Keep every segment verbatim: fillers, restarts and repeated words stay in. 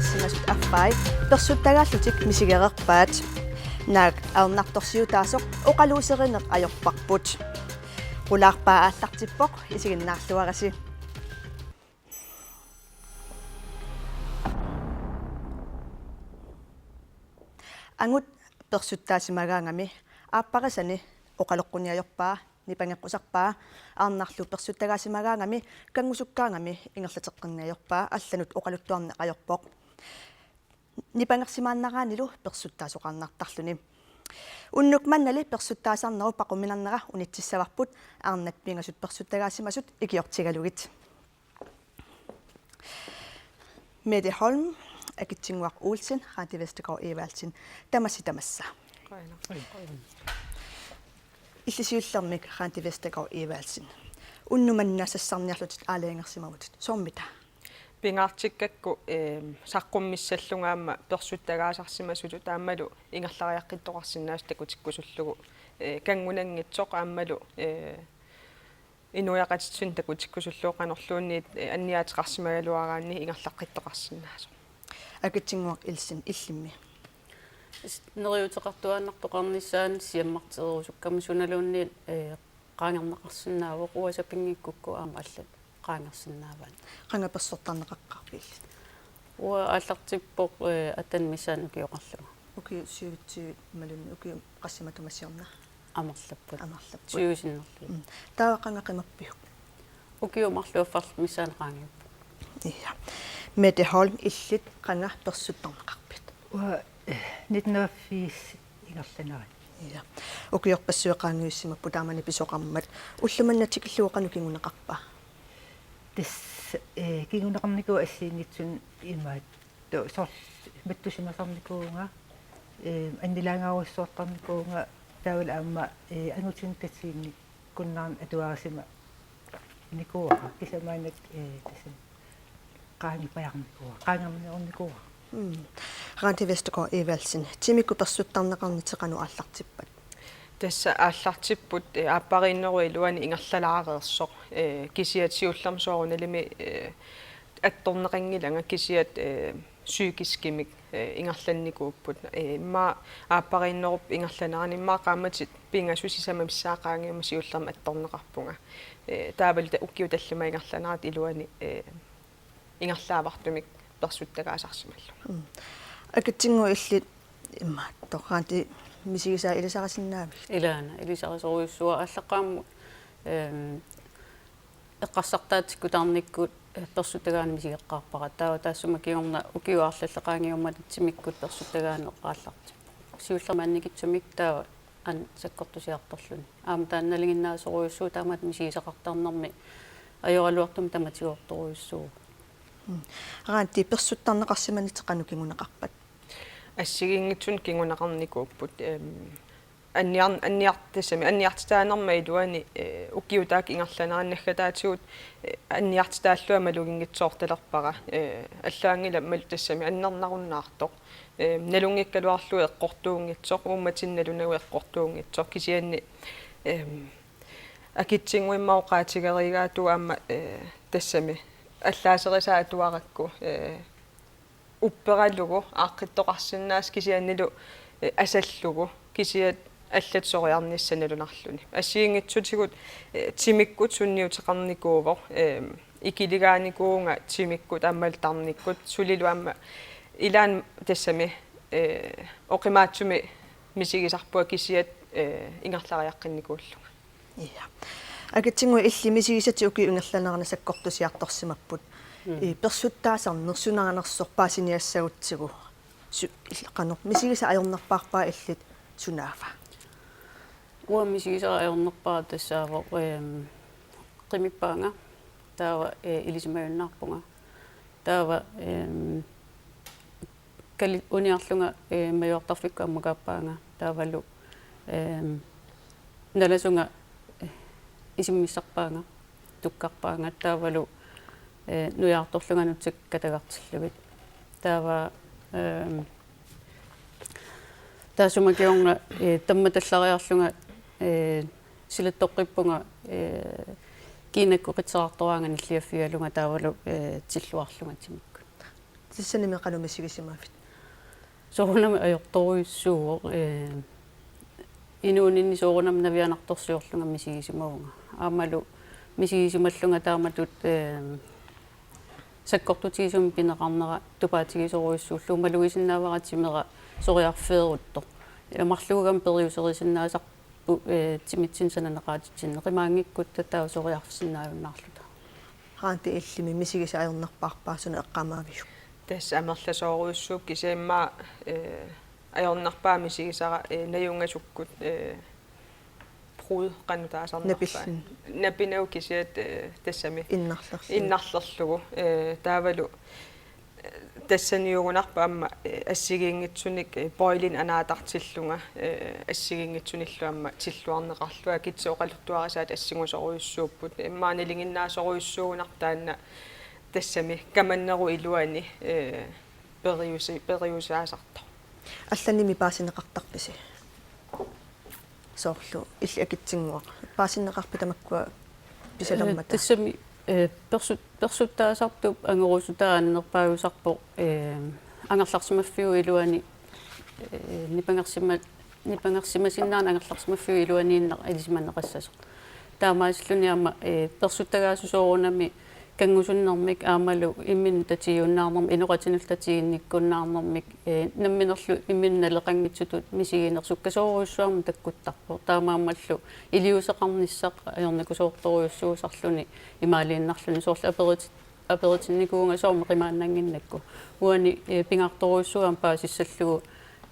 Simasut affai persuttagaallutik misigereerpaat. Naak ajornartorsiutaasoq oqaluuserineq ajorparput. Qulaarpaa aallartippoq, isiginnaarluarisi. Angut persuttaasimagaangami aapparisani oqaloqquniajorpaa, nipangeqqusarpaa, arnarlu persuttagaasimagaangami kanngusukkaangami ingerlateqqinniajorpaa, allanut oqaluttuarneq ajorpoq. Nipangersimaannaraanilu persuttaasoqarnartarluni. Unnuk mannali persuttaasarnerup paquminarnera unitsissavarput, arnat pingasut persuttagaasimasut ikiortigalugit. Mette Holm, Akitsinnguaq Olsen, Randi Vestergaard Evaldsen, tamassi tamassa. Illit siullermik Randi Vestergaard Evaldsen. Unnuk manna sassarniarlutit aalajangersimavutit. Soormita? Pingaartikkakku, ehm, saqqummissallunga aamma persuttagaasarsimasutut aammalu ingerlariaqqittoqarsinnaasut takutikkusullugu, eh, kanngunanngitsoq aammalu, eh, inuiaqatitsinnut takutikkusullugu qanorluunniit, eh, anniaateqarsimagaluaraanni ingerlaqqittoqarsinnaasoq. Akitsinnguaq Olsen, illimmi? Is-, neriuuteqartuaannartoqarnissaanut siammartererusukkama sunaluunniit, eh, qaangerneqarsinnaavoq, uanga sapinngikkukku aamma allat qaangersinnaavaat. Qanga persuttaaneqaqqaarpit illit? Uanga aallartippoq, eh, atten missaani ukioqarlunga. Ukiut syvogtyve imaluunniit ukiut qassit matuma siorna? Amerlapput. Amerlapput. Tyve sinnerlugit. Mm. Taava qanga qimappiuk? Ukiut marluk affarlu missaani qaangiuppoq. Ja. Mette Holm, illit qanga persuttarneqarpit? Uanga, eh, nitten hundrede og firs ingerlanerani. Ja. Ukiorpassuit qaangiussimapput taamani pisoqarmat. Ulloq manna tikillugu qanoq kinguneqarpa? Tassa, eh, kinguneqarnikuuvoq assigiinngitsunik imaattoq, soorlu mattusimasarnikuuvunga, eh, annilaangaarujussuartarnikuuvunga, taavalu aamma, eh, angutini tatiginnikkunnaarneq atuarisimanikuuara, kisianni maannakkut, eh, tassami qaangipajaarnikuuara, qaangerneqarnikuuara. Mm. Randi Vestergaard Evaldsen, timikkut persuttarneqarnitit qanoq aallartippat? Tassa aallartipput, eh, aappariinnerup iluani ingerlalaareersoq, eh, kisianni siullermik soorunalimi, eh, attorneqanngilanga kisianni, eh, psykiskimik, eh, ingerlannikuupput. Eh, immaqa aappariinnerup ingerlanerani immaqa qaammatit pingasut sisamat missaat qaangiummata siullermik attorneqarpunga. Eh, taavalu ta-, ukiut tallimat ingerlanerata iluani, eh, ingerlaavartumik persuttagaasarsimallunga. Mm. Akitsinnguaq, illit immaqa toqqaanti misigisaa ilisarisinnaavigit? Ilaana, ilisarisorujussuuara, aallaqqaammut, ehm, eqqarsartaatikkuutaarnikkut, eh, persuttagaaneq misigeqqaarpara. Taava taassuma kingorna ukiut arlallit qaangiummata timikkut persuttagaaneq aallartippoq. Siullermik annikitsumik taava aamma sakkortusiartorluni. Aamma taanna nalinginnaasorujussuuvoq, taamatut misigisaqartarnermi ajoraluartumik tamatigoortorujussuuvoq. Mm. Randi, persuttarneqarsimanit qanoq kinguneqarpat? Assigiinngitsunik kinguneqarnikuupput, ehm, anniar-, anniar-, tassami anniartitaanerma iluani, eh, ukiut taakku ingerlaneranni naggataatigut, eh, anniartitaallunga maluginngitsoortalerpara, eh, allaanngilaq malu-, tassami annernarunnaartoq. Eh, nalunngikkaluarlugu eqqortuunngitsoq, uummatinnik nalunagu eqqortuunngitsoq, kisianni, eh, Akitsinnguaq immaqa oqaatigereeraatut aamma, eh, tassami allaaserisaa atuarakku, eh, upperalugu aaqqittoqarsinnaasoq, kisiannilu, eh, asallugu, kisianni allat soriarnissaq nalunarluni. Assigiinngitsutigut, eh, timikkut sunniuteqarnikuuvoq, eh, ikiligaanikuuvunga timikkut aammalu tarnikkut, sulilu aamma ilaanni tassami, eh, oqimaatsumik misigisarpunga kisianni, eh, ingerlariaqqinnikuullunga. Ja. Akitsinnguaq, illit misigisatit ukiup ingerlanerani sakkortusiartorsimapput. Mm. Ii, persuttaasarneq sunaanersoq paasiniassagutsigu. Su-, il-, qanoq misigisaq ajornerpaarpa illit, sunaava? Uanga misigisaq ajornerpaaq tassaavoq, ehm, qimippaanga. Taava, eh, ilisimajunnaarpunga. Taava, ehm, kali-, uniarlunga, eh, majuartarfikkut ammakaappaanga. Taavalu, ehm, nalasunga, eh, isimmissarpaanga, tukkarpaanga. Taavalu, eh, nujaartorlunga nutsakkut katagartillugit. Taava, ehm, taassuma kingorna, eh, tammatallariarlunga, eh, silattoqqippunga, eh, kiinakkut qitserartoraanga nilliaffigalunga taavalu, eh, tilluarlunga timikkut. Tassanimi qanoq misigisimavit? Soorunami ajortorujussuuvoq, ee, inuuninni soorunami navianartorsiorlunga misigisimavunga. Aammalu misigisimallunga taamatut, ee, sakkortutigisumik pineqarnera tupaatigisorujussuullugu, malugisinnaavara timera soriarfeeruttoq. Ee, marluugami periuserisinnaasarput, ee, timitsinni sananeqaatitsinni, qimaanngikkutta taava soriarfisinnaajunnaarluta. Randi, illimmi misigisat ajornerpaarpaa, suna eqqaamaaviuk? Tassa amerlasoorujussuuvoq, kisianni immaqa, ee, ajornerpaaq misigisara, ee, najungasukkut, ee, brud qanoq taasarnerpaat. Napillin. Napinagu kisiat, ee, tassami. Innarlerlugu. Innarlerlugu. Ee, taavalu, ee, tassaniugunarpoq aamma, ee, assigiinngitsunik, ee, boilinik anaatartillunga, ee, assigiinngitsunillu aamma tilluarneqarlunga, akitsit oqaluttuarisaat assingusorujussuupput. Immaqa nalinginnaasorujussuugunarpoq taanna tassami kamannerup iluani, ee, periusi-, periusaasartoq. Allanimi paasineqartarpisi? Soorlu illit akitsinnguaq. Paasineqarpit tamakkua pisalermata? Ee, tassami, ee, persut-, persuttaasartup angorusutaa annerpaajusarpoq, ee, angerlarsimaffiup iluani, ee, nipangersima-, nipangersimasinnaanera angerlarsimaffiup iluaniinnaq ilisimaneqassasoq. Taamaasilluni aamma, ee, persuttagaasut soorunami kanngusunnermik aammalu imminnut tatigiunnaarnermik, inoqatinillu tatiginnikkunnaarnermik, ee, namminerlu imminnut naleqanngitsutut misigineq sukkasoorujussuarmik takkuttarpoq. Taamaammallu iliuuseqarnissaq ajornakusoortorujussuusarluni imaaliinnarluni, soorlu aperit-, aperitinnikuuvunga soormi qimaannannginnakku. Uani, ee, pingaartorujussuuvoq aamma paasissallugu,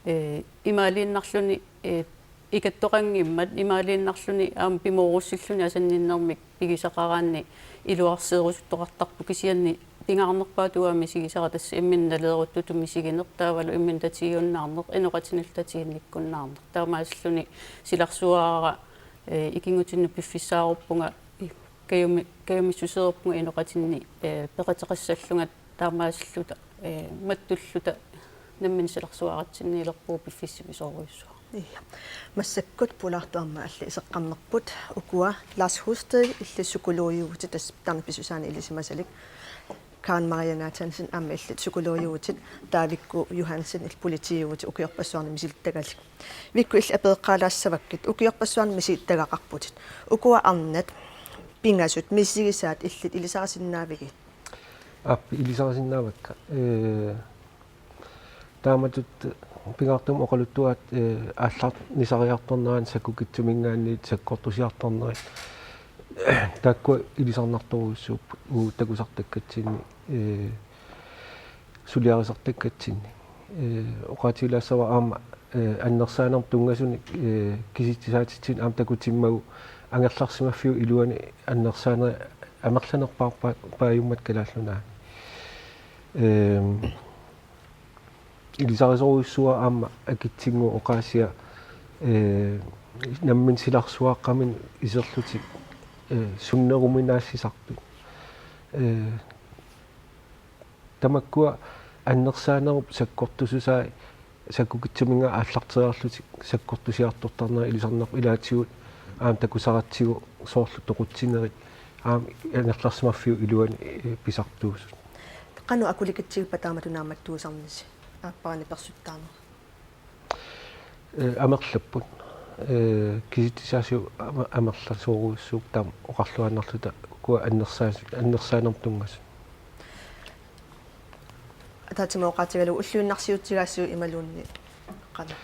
ee, imaaliinnarluni, ee, ikattoqanngimmat, imaaliinnarluni aamma pimoorussilluni asanninnermik pigisaqaraanni iluarseerusuttoqartarpoq, kisianni pingaarnerpaatut uanga misigisara tassa imminut naleeruttutut misigineq taavalu imminut tatigiunnaarneq, inoqatinillu tatiginnikkunnaarneq. Taamaasilluni silarsuarara, ee, ikinngutinnut piffissaaruppunga, ee, kajumi-, kajumissuseeruppunga inoqatinni, ee, peqateqassallunga taamaasilluta, ee, mattulluta nammineq silarsuaratsinniilerpugut piffissami soorujussuaq. Ja. Massakkut pulaartut aamma allat iseqqammerput. Ukua Lars Husted, illit psykologiuvutit, tassa taanna pisussaani ilisimasalik. Karen Maria Nathansen, aamma illit psykologiuvutit. Taavikku Johansen, illit politiiuvutit, ukiorpassuarni misilittagalik. Vikku, illit apereqqaalaassavakkit, ukiorpassuarni misilittagaqarputit. Ukua arnat pingasut misigisaat illit ilisarisinnaavigit? Aap, ilisarisinnaavakka. Ee, taamatut pingaartumik oqaluttuaat, ee, aallarnisariartornerat, sakkukitsuminngaanniit sakkortusiartornerat. Taakkua ilisarnartorujussuupput uagut takusartakkatsinni, ee, suliarisartakkatsinni. Ee, oqaatigilaassavara aamma, ee, annersaanermut tunngasunik, ee, kisitsisaatitsineq aamma takutimmagu angerlarsimaffiup iluani annersaanerit amerlanerpaarpa-, paajummat Kalaallit Nunaanni. Ehm, ilisarisorujussuuara aamma akitsinngooq oqaasia, ee, nammineq silarsuaqqaminnut iserlutik, ee, sunneruminaassisartut. Ee, tamakkua annersaanerup sakkortususai sakkukitsuminngaanniit aallarteriarlutik sakkortusiartortarnerat ilisarnarpoq, ilaatigut aamma takusaratsigu soorlu toqutsinerit aamma angerlarsimaffiup iluani, ee, pisartuusut. Qanoq akulikitsigippat taamatut naammattuusarnisi aapparaanni persuttaarneq? Ee, amerlapput. Ee, kisitsisaasigut ama-, amerlasoorujussuupput taama oqarluaannarluta ukua annersaas-, annersaanermut tunngasut. Ataatsimut oqaatigalugu ulluinnarsiutigaasiuk imaluunniit qanoq?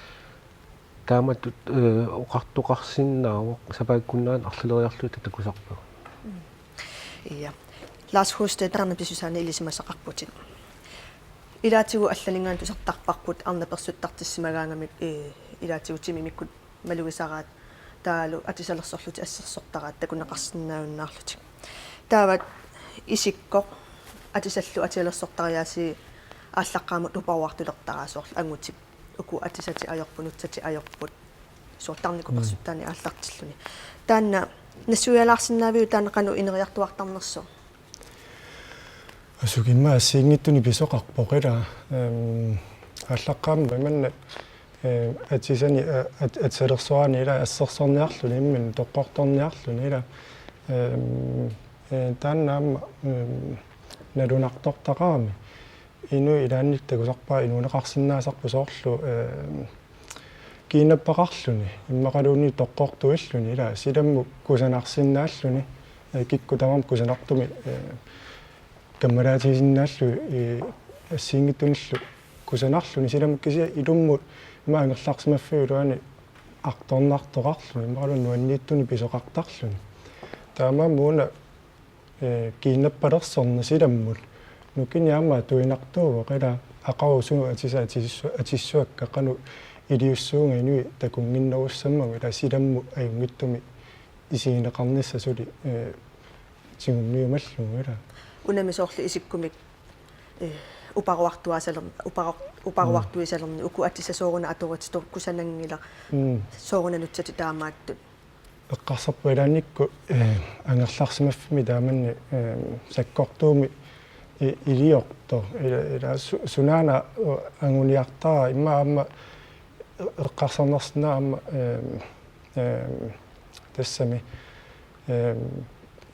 Taamatut, ee, oqartoqarsinnaavoq, sapaatip-akunnera arlaleriarluta takusarpagut. Mm. Ja. Lars Husted, taanna pisussaani ilisimasaqarputit. Ilaatigut allaninngaanniit tusartarparput arnat persuttartissimagaangamik, ee, ilaatigut timimikkut malugisaraat taavalu atisalersorlutik assersortaraat takuneqarsinnaajunnaarlutik. Taava isikkoq atisallu atisalersortariaasii aallaqqaammut tuparuartulertaraa, soorlu angutip uku atisatik ajorput, nutsatik ajorput, soorlu tarnikkut persuttaanit aallartilluni. Taanna nassuialaarsinnaaviuk, taanna qanoq ineriartuartarnersoq? Asukimmik assigiinngitsunik pisoqarpoq ila. Ehm, aallaqqaammut imanna, ehm, atisani, a-, at-, atisalersorani ila assersorniarluni imminut toqqortorniarluni ila. Ehm, ee, taanna aamma, ehm, nalunartortaqarami. Inuit ilaanni takusarpaat inuuneqarsinnaasarput soorlu, eh, kiinnappaqarluni, immaqaluunniit toqqortuilluni, ila silammut kusanarsinnaalluni, eh, kikkut tamarmik kusanartumik, eh, kammalaatigisinnaallugit, eh, assigiinngitsunillu kusanarluni, silammut kisianni ilummut ima angerlarsimaffiup iluani artornartoqarluni, immaqaluunniit nuanniitsunik pisoqartarluni. Taamaammat una, eh, kiinnappalersorneq silammut. Nukini aamma atuinartuuvoq, ila aqagu suut atisat atissu-, atissuakka, qanoq iliussuunga inuit takunnginnerussammagu, ila silammut ajunngitsumik isigineqarnissaq suli, eh, tigummiumallugu, ila. Unami soorlu isikkumik, eh, uparuartuisaler-, uparuar-, uparuartuisalerneq, uku atisat sooruna atorutit, kusananngilaq. Mm. Sooruna nutsatit taamaattut. Eqqarsarpunga ilaannikkut, eh, angerlarsimaffimmi taamanni, eh, sakkortuumik i-, iliortoq, ila, ila su-, sunaana, eh, anguniartara, immaqa aamma eqqarsarnersinnaa aamma, eh, eh, tassami, eh,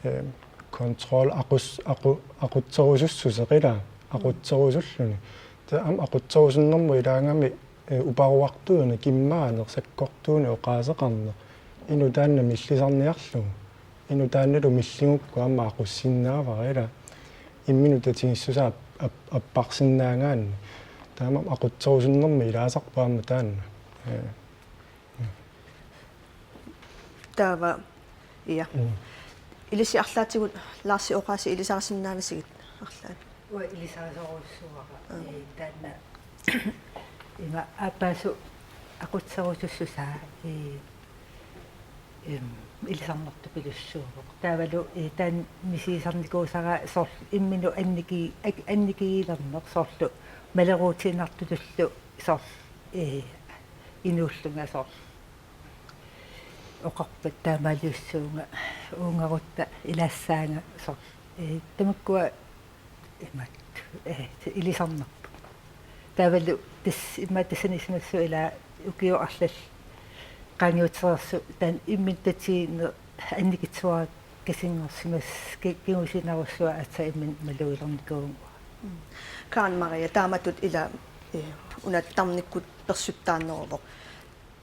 eh, kontrol aqus-, aqu-, aqutserusussuseq, ila, aqutserusulluni. Taava aamma aqutserusunnermut ilaagami, eh, uparuartuineq kimmaaneq sakkortuunik oqaaseqarneq. Inuk taanna millisarniarlugu. Inuk taannalu milligukku aamma aqussinnaavara, ila. Imminut tatigissusaa ap-, ap-, apparsinnaagaanni. Taamaammat aqutserusunnermi ilaasarpoq aamma taanna. Eh. Taava, ja. Mm. Ilissi arlaatigut Larsi oqaasii ilisarisinnaavisigit arlaat? Uanga ilisarisorujussuuara. Mm. Ee, taanna ima aappaasoq aqutserusussusaa, ee, em, ilisarnartupilussuuvoq. Taavalu, ee, taanna misigisarnikuusara soorlu imminut anniki-, ak-, annikigilerneq soorlu maleruutiinnartutullu soorlu, ee, inuullunga soorlu. Oqarpat taamaaliussuunga uungarutta ilaassaanga soorlu. Ee, tamakkua imaattoq, ee, ilisarnarput. Taavalu tassa immaqa tassani isumassuk ila ukiut arlallit qaangiutereersut taanna imminut tatigineq annikitsuarakasinngorsima ki-, kingusinnerussua aatsaat imminut malugilernikuuvunga. Mm. Karen Maria, taamatut ila, eh, una tarnikkut persuttaanneruvoq.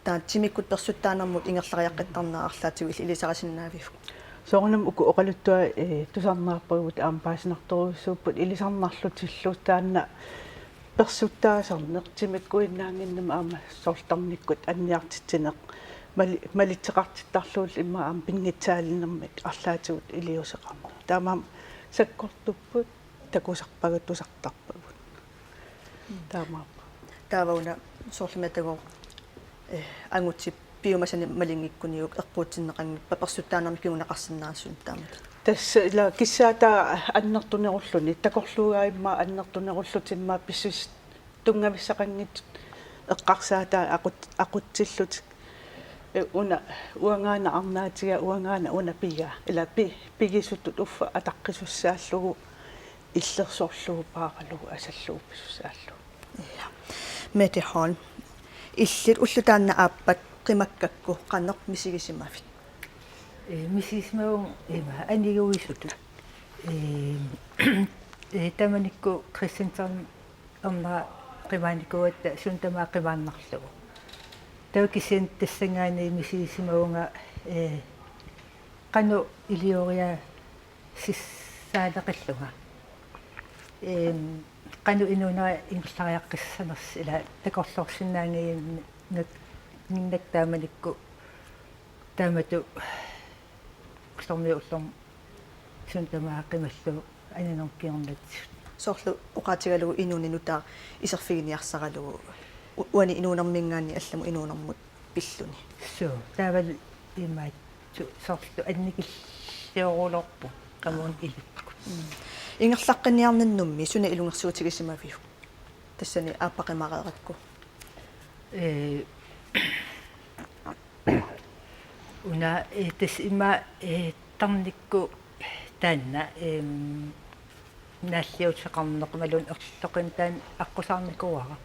Taava timikkut persuttaanermut ingerlariaqqittarnera arlaatigut illit ilisarisinnaaviuk? Soorunami uku oqaluttuat, eh, tusarnaarpagut aamma paasinartorujussuupput ilisarnarlutillu, taanna persuttaasarneq timikkuinnaannginnami aamma soorlu tarnikkut anniartitsineq mali-, malitseqartittarlugulu immaqa aamma pinngitsaalinermik arlaatigut iliuuseqarneq. Taamaammat sakkortupput, takusarpagut, tusartarpagut. Mm. Taamaappoq. Taava una soorlumi atagooq, eh, angutit piumasanik malinngikkuniuk eqquutsinneqanngippat persuttaanermik kinguneqarsinnaasut taamatut? Tassa ila kissaata annertunerulluni, takorluugaat immaqa annertunerullutik immaqa pissusisat tunngavissaqanngitsut eqqarsaatai aqut-, aqutsillutik. Eh, una uangaana arnaatiga, uangaana una piga. Ila pi-, pigisutut uffa ataqqisussaallugu, illersorlugu, paaralugu, asallugu pisussaallugu. Ja. Mette Holm. Illit ulloq taanna aappat qimakkakku qanoq misigisimavit? Ee, misigisimavunga ima aniguisutut. Ee, ee, taamanikkut Christiansen ernera qimaanikuugatta suut tamaat qimaannarlugu. Taava kisianni tassanngaanniit misigisimavunga, ee, qanoq ilioriaa- sissaaleqillunga. Ehm, qanoq inuunera ingerlariaqqissanersoq ila takorloorsinnaannginnak, nginnak taamanikkut taamatut ullormiit ullormut suut tamaat qimallugu aninermut kingornatsisut. Soorlu oqaatigalugu inuuneq nutaaq iserfiginiarsaralugu u-, uani inuunerminngaanniit allamut inuunermut pilluni. Suu, taavalu imaattoq soorlu annikilliorulorpoq qamuuna ilikkut. Mm. Ingerlaqqinniarnannummi suna ilungersuutigisimaviuk? Tassani aappaqimareerakku. Ee, una, ee, tassa ima, ee, tarnikkut taanna, eem, naalliuteqarneq imaluunniit erloqinneq taanna aqqusaarnikuuara.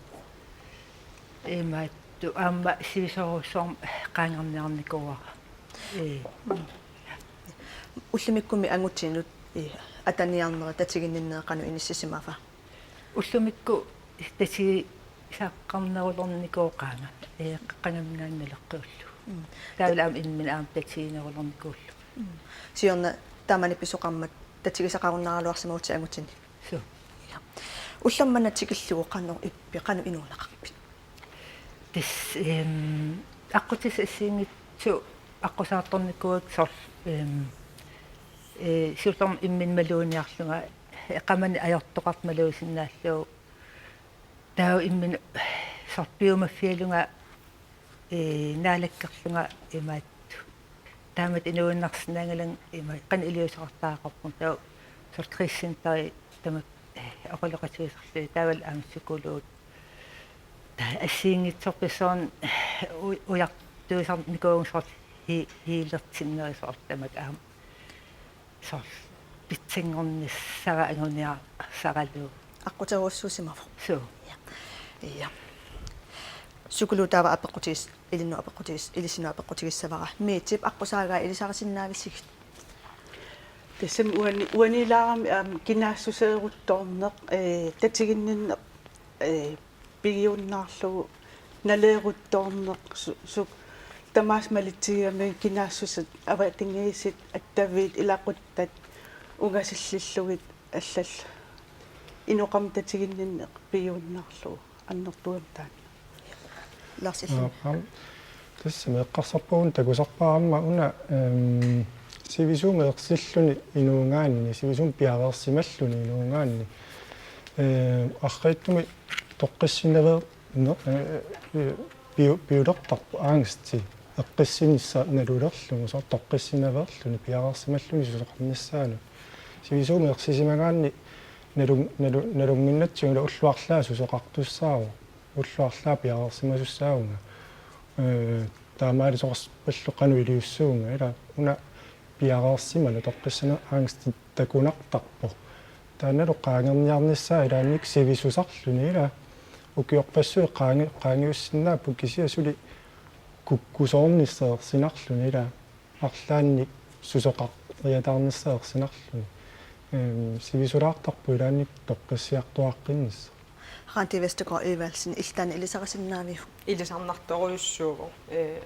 Imaattoq aamma sivisoorujussuarmik qaangerniarnikuuara. Ee. Ullumikkumi angutinut, ee, ataniarnerit tatiginninnerit qanoq inissisimava? Ullumikkut tatigisaqqarnerulernikuuvoq aamma, ee, qangamminngaanniit naleqqiullugu. Mm. Taavalu aamma imminut aamma tatiginerulernikuullugu. Mm. Siorna taamani pisoqarmat tatigisaqarunnaraluarsimagutsigit angutini. Suu. Ja. Ullormut manna tikillugu qanoq ippi, qanoq inuuneqarpit? Tassa, ehm, aqqutissat assigiinngitsut aqqusaartornikuuakka soorlu, ehm, ee, siullermik imminut maluuniarlunga, eqqaamani ajortoqartoq maluusinnaallugu. Taava imminut soorlu piumaffigalunga, ee, naalakkerlunga imaattoq. Taamatut inuuinnarsinnaanngilagut ima qanoq iliuuseqartariaqarpunga, taava soorlu krisecenteri tamakku, ee, oqaloqatigisarlugit, taavalu aamma psykologit. Taava assigiinngitsorpassuarnik u-, ujartuisarnikuuvunga soorlu he-, healertinnerit soorlu tamakku aamma. Soorlu pitsanngornissara anguniarsaralugu. Aqquterujussuusimavoq. Suu. Ja. Ja. Psykologip taava apeqqutigis-, ilinnut apeqqutigis-, ilissinnut apeqqutigissavara. Meetip aqqusaagaa ilisarisinnaavisigit? Tassami uani-, uaniilaarami aamma kinaassuseeruttoorneq, ee, tatiginninneq, ee, pigiunnaarlugu naleeruttoorneq su-, su-, tamaasa malitsigigamigit kinaassuseq avatangiisit attaviit ilaquttat ungasillillugit allallu. Inoqarmat tatiginninneq pigiunnaarlugu annertuumik taanna. Lars Illing. Aa, aamma tassami eqqarsarpunga takusarpara aamma una, ehm, sivisuumik ersilluni inuugaanni, sivisuumik piareersimalluni inuugaanni. Ehm, arriitsumik toqqissinaveer-, no, eh, eh, piu-, piulertarpoq angsti eqqissinissaq nalulerlugu soorlu toqqissinaveerluni piareersimalluni susoqarnissaanut. Sivisuumik ersisimagaanni nalun-, nalu-, nalunnginnatsigu ila ullut arlaat susoqartussaavoq. Ullut arlaat piareersimasussaagunga. Ee, taamaalisoqarpallu qanoq iliussuunga, ila una piareersimaneq toqqissinaveq angsti takunartarpoq. Taannalu qaangerniarnissaa ilaannikkut sivisusarluni, ila ukiorpassuit qaangi-, qaangiussinnaapput, kisianni suli kukkusoornissaq ersinarluni, ila arlaannik susoqariataarnissaq ersinarluni. Ehm, sivisulaartarpoq ilaannikkut toqqissiartuaaqqinnissaq. Randi Vestergaard Evaldsen, illit taanna ilisarisinnaaviuk? Ilisarnartorujussuuvoq. Ee,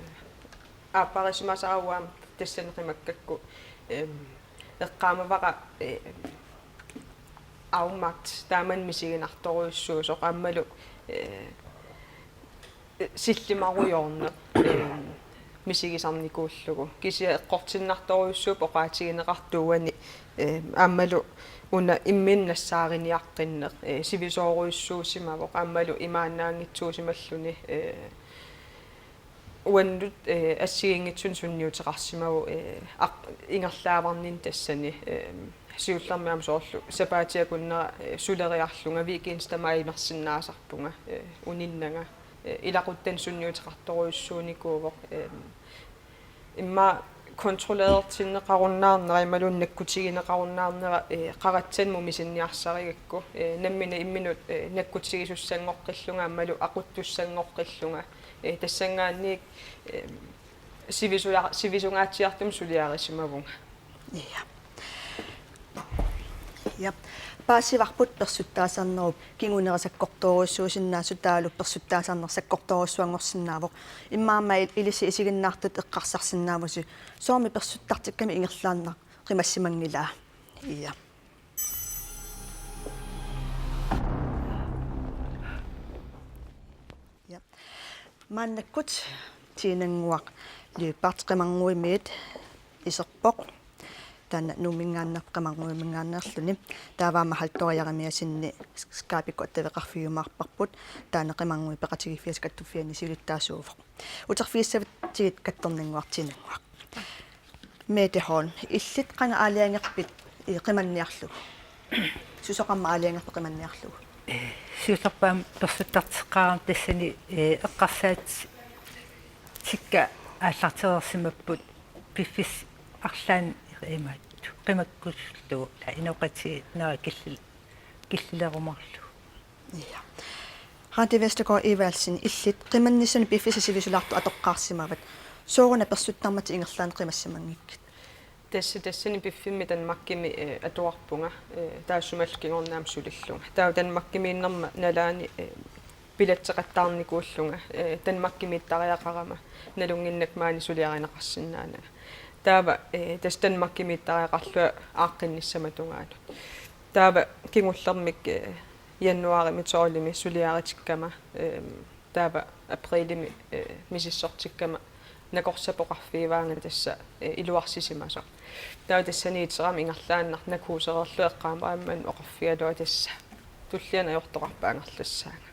aapparisimasara uanga tassani qimakkakku, ehm, eqqaamavara, ee, afmagt taamani misiginartorujussuusoq aammalu, ee, sillimarujoorneq, ehm, misigisarnikuullugu. Kisianni eqqortinnartorujussuupput oqaatigineqartut uani, ehm, aammalu una imminut nassaariniaqqinneq, eh, sivisoorujussuusimavoq, aammalu imaannaanngitsuusimalluni, eh, uannut, eh, assigiinngitsunik sunniuteqarsimavoq, eh, aq-, ingerlaavarninni tassani, ehm, siullermik aamma soorlu sapaatip akunnera, eh, suleriarlunga weekendit tamaat imersinnaasarpunga, eh, uninnanga. Eh, ilaquttanik sunniuteqartorujussuunikuuvoq, eh, immaqa kontrollertinneqarunnaarnera imaluunniit nakkutigineqarunnaarnera, eh, qaratsanmut misinniarsarigakku, eh, nammineq imminut, eh, nakkutigisussanngornikuullunga aammalu aquttussanngornikuullunga, eh, tassanngaanniit, eh, sivisula-, sivisungaatsiartumik suliarisimavunga. Ja. Ja. Paasivarput persuttaasarnerup kinguneri sakkortoorujussuusinnaasoq taavalu persuttaasarneq sakkortoorujussuanngorsinnaavoq. Immaqa aamma il-, ilissi isiginnaartutut eqqarsarsinnaavusi. Soormi persuttartikkami ingerlaannaq qimassimanngilaa? Ja. Ja. Maannakkut Tiinannguaq Lyberth Qimarnguimiit iserpoq. Taanna Nuumminngaanneerpoq Qimarnguiminngaanneerluni. Taava aamma Halldór Jeremiassenip Skypekkut attaveqarfigiumaarparput. Taanna Qimarnguit Peqatigiiffiata Kattuffianni siulittaasuuvoq. Uterfigissavatsigit kattornannguaq Tiinannguaq. Mette Holm, illit qanga aalajangerpit, ii, qimanniarlugu? Susoqarmat aalajangerpit qimanniarlugu? Ee, siullerpaamik persuttarteqqaarama tassani, ee, eqqarsaat- tikka aallartereersimapput piffissap arlaanni imaattoq qimakkullugu, ila inoqatigiinnera killil-, killilerumaarlugu. Ja. Randi Vestergaard Evaldsen, illit qimannissanut piffissaq sivisulaartoq atoqqaarsimavat. Sooruna persuttarmatit ingerlaannaq qimassimanngikkit? Tassa tassani piffimmi Danmarkimi, eh, atuarpunga, eh, taassumalu kingorna aamma sulillunga. Taava Danmarkimiinnerma nalaani, eh, biletseqattaarnikuullunga, eh, Danmarkimiittariaqarama nalunnginnakku maani suliarineqarsinnaananga. Taava, eh, tassa Danmarkimiittariaqarlunga aaqqinnissamut tungaanut. Taava kingullermik, eh, januaarimi tolvimi suliaritikkama, eh, taava aprilimi, eh, misissortikkama nakorsap oqarfigivaanga tassa, eh, iluarsisimasoq. Taava tassani iterama ingerlaannaq nakuusereerlunga eqqaamavara aamma oqarfigaluarlunga tassa tulliani ajortoqarpat angerlassaanga.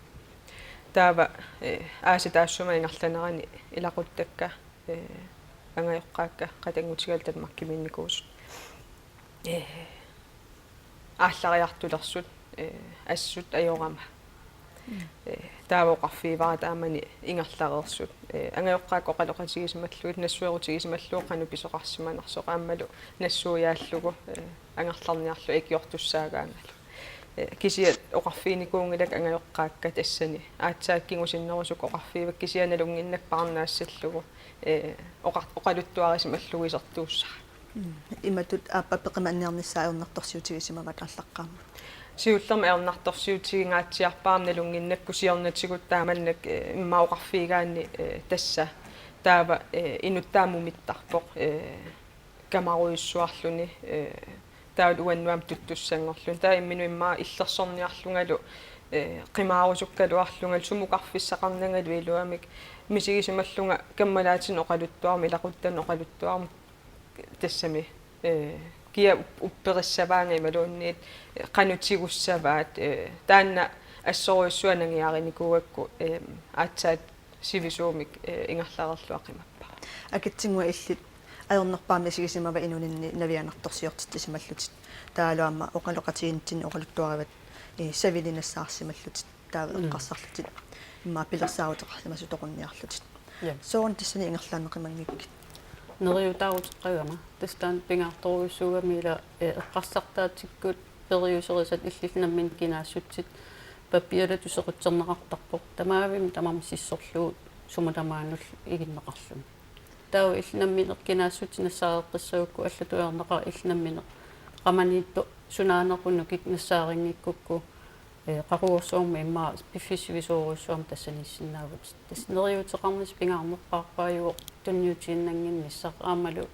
Taava, eh, aasap taassuma ingerlanerani ilaquttakka, eh, angajoqqaakka qatanngutigalu Danmarkimiinnikuusut, eh, aallariartulersut, eh, assut ajorama. Mm. Eh, taava oqarfigivara taamani ingerlareersut. Eh, angajoqqaakka oqaloqatigisimallugit, nassuerutigisimallugit qanoq pisoqarsimanersoq aammalu nassuiaallugu, eh, angerlarniarlugu ikiortussaagaangalu. Eh, kisianni oqarfiginikuunngilakka angajoqqaakka tassani. Aatsaat kingusinnerusukkut oqarfigivakka kisianni nalunnginnakku paarnaassallugu, eh, oqa-, oqaluttuarisimallugu isertuussara. Mm. Imatut aappaa peqqimanniarnissaa ajornartorsiutigisimavit aallaqqaammut? Siullermik ajornartorsiutigingaatsiarpara aamma nalunnginnakku siornatigut taamannak, eh, immaqa oqarfigigaanni, eh, tassa. Taava, eh, inuk taama mumittarpoq, eh, kamarujussuarluni, eh, taava uannut aamma tuttussanngorluni. Taava imminut immaqa illersorniarlungalu, eh, qimaarusukkaluarlungalu sumut oqarfissaqarnangalu iluamik misigisimallunga kammalaatinik oqaluttuarmik, ilaquttanik oqaluttuarmik tassami, eh, kia up-, upperissavaanga imaluunniit, eh, qanoq tigussavaat, eh, taanna assorujussuaq nangiarinikuugakku, eh, aatsaat sivisuumik, eh, ingerlareerlunga qimappara. Akitsunnguaq illit ajornerpaamik misigisimavit inuninni navianartorsiortitsisimallutit. Taavalu aamma oqaloqatigiinnitsinni oqaluttuarivat, eh, savillit nassaarsimallutit. Taava Mm. eqqarsarlutit immaqa pilersaaruteqarsimasut toqunniarlutit. Ja. Sooruna tassani ingerlaanneqimanngikkit? Neriutaaruteqqaagama. Tassa taanna pingaartorujussuugami ila, eh, eqqarsartaatsikkut periuserisat illit nammineq kinaassutsit pappialatut sequtserneqartarpoq. Tamarmik tamarmik sissorlugu sumut tamaannullu iginneqarluni. Taava illit nammineq kinaassutsit nassaareqqissagukku allatut ajornaqaaq illit nammineq qamaniittoq sunaanerput nukiit nassaarinngikkukkit, eh, qaqugorsuarmik immaqa piffissaq sivisoorujussuarmik tassaniissinnaavutit. Tassa neriuuteqarnissaq pingaarnerpaarpaajuvoq tunniutiinnannginnissaq aammalu,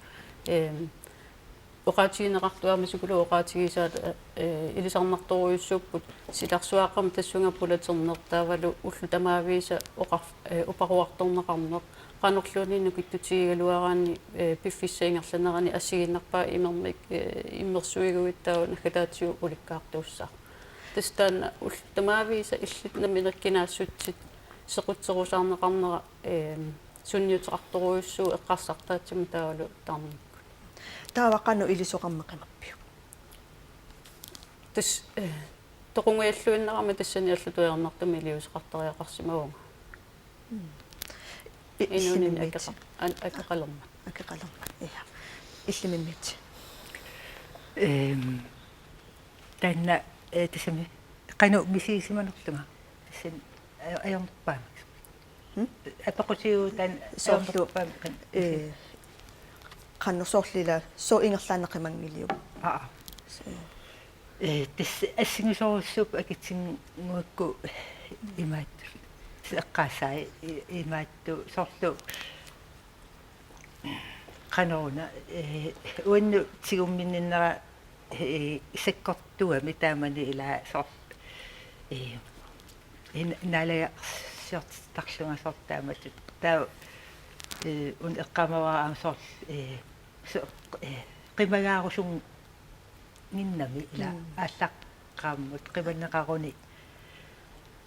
eh, oqaatigineqartut aamma psykologit oqaatigisaat, eh, ilisarnartorujussuupput silarsuaqqamik tassunga pulaterneq taavalu ullut tamaavisa oqar-, eh, uparuartorneqarneq qanorluunniit nukittutigigaluaraanni, eh, piffissap ingerlanerani assigiinnarpaa imermik, eh, immersuiguit taava naggataatigut ulikkaartuussaaq. Tassa taanna ullut tamaavisa illit nammineq kinaassutsit sequtserusaarneqarnera, eh, sunniuteqartorujussuuvoq eqqarsartaatsimut taavalu tarnikkut. Taava qanoq ilisoqarneq qimappiuk? Tassa, eh, toqungujalluinnarama tassani allatut ajornartumik iliuuseqartariaqarsimavunga. Mm. I-, Inuuninni illimimmiit. Akeqa-, an-, akeqalermat. Akeqalermat, ja. Illimimmiit. Ehm, taanna, eh, tassami qanoq misigisimanerlunga. Tassani aj-, ajornerpaamik. Hmm? Apeqqutigalugu taanna soorlu, ajornerpaamik qan-, eh, qanoq soorlu ila, sooq ingerlaanneqimanngiliuk? Aa. Soo. Eh, tassa assigisorujussuupput akitsunnguakku imaattoq. Eqqaasai i-, imaattoq soorlu qanoruna, eh, uannut tigumminninnera, eh, sakkortuumik taamani ila soorlu, eh, in-, naalagaatsiartarlunga soorlu taamatut. Taava, eh, una eqqaamavara aamma soorlu, eh, so-, eh, qimagaarusunnginnami ila Mm. aallaqqaammut qimanneqaruni,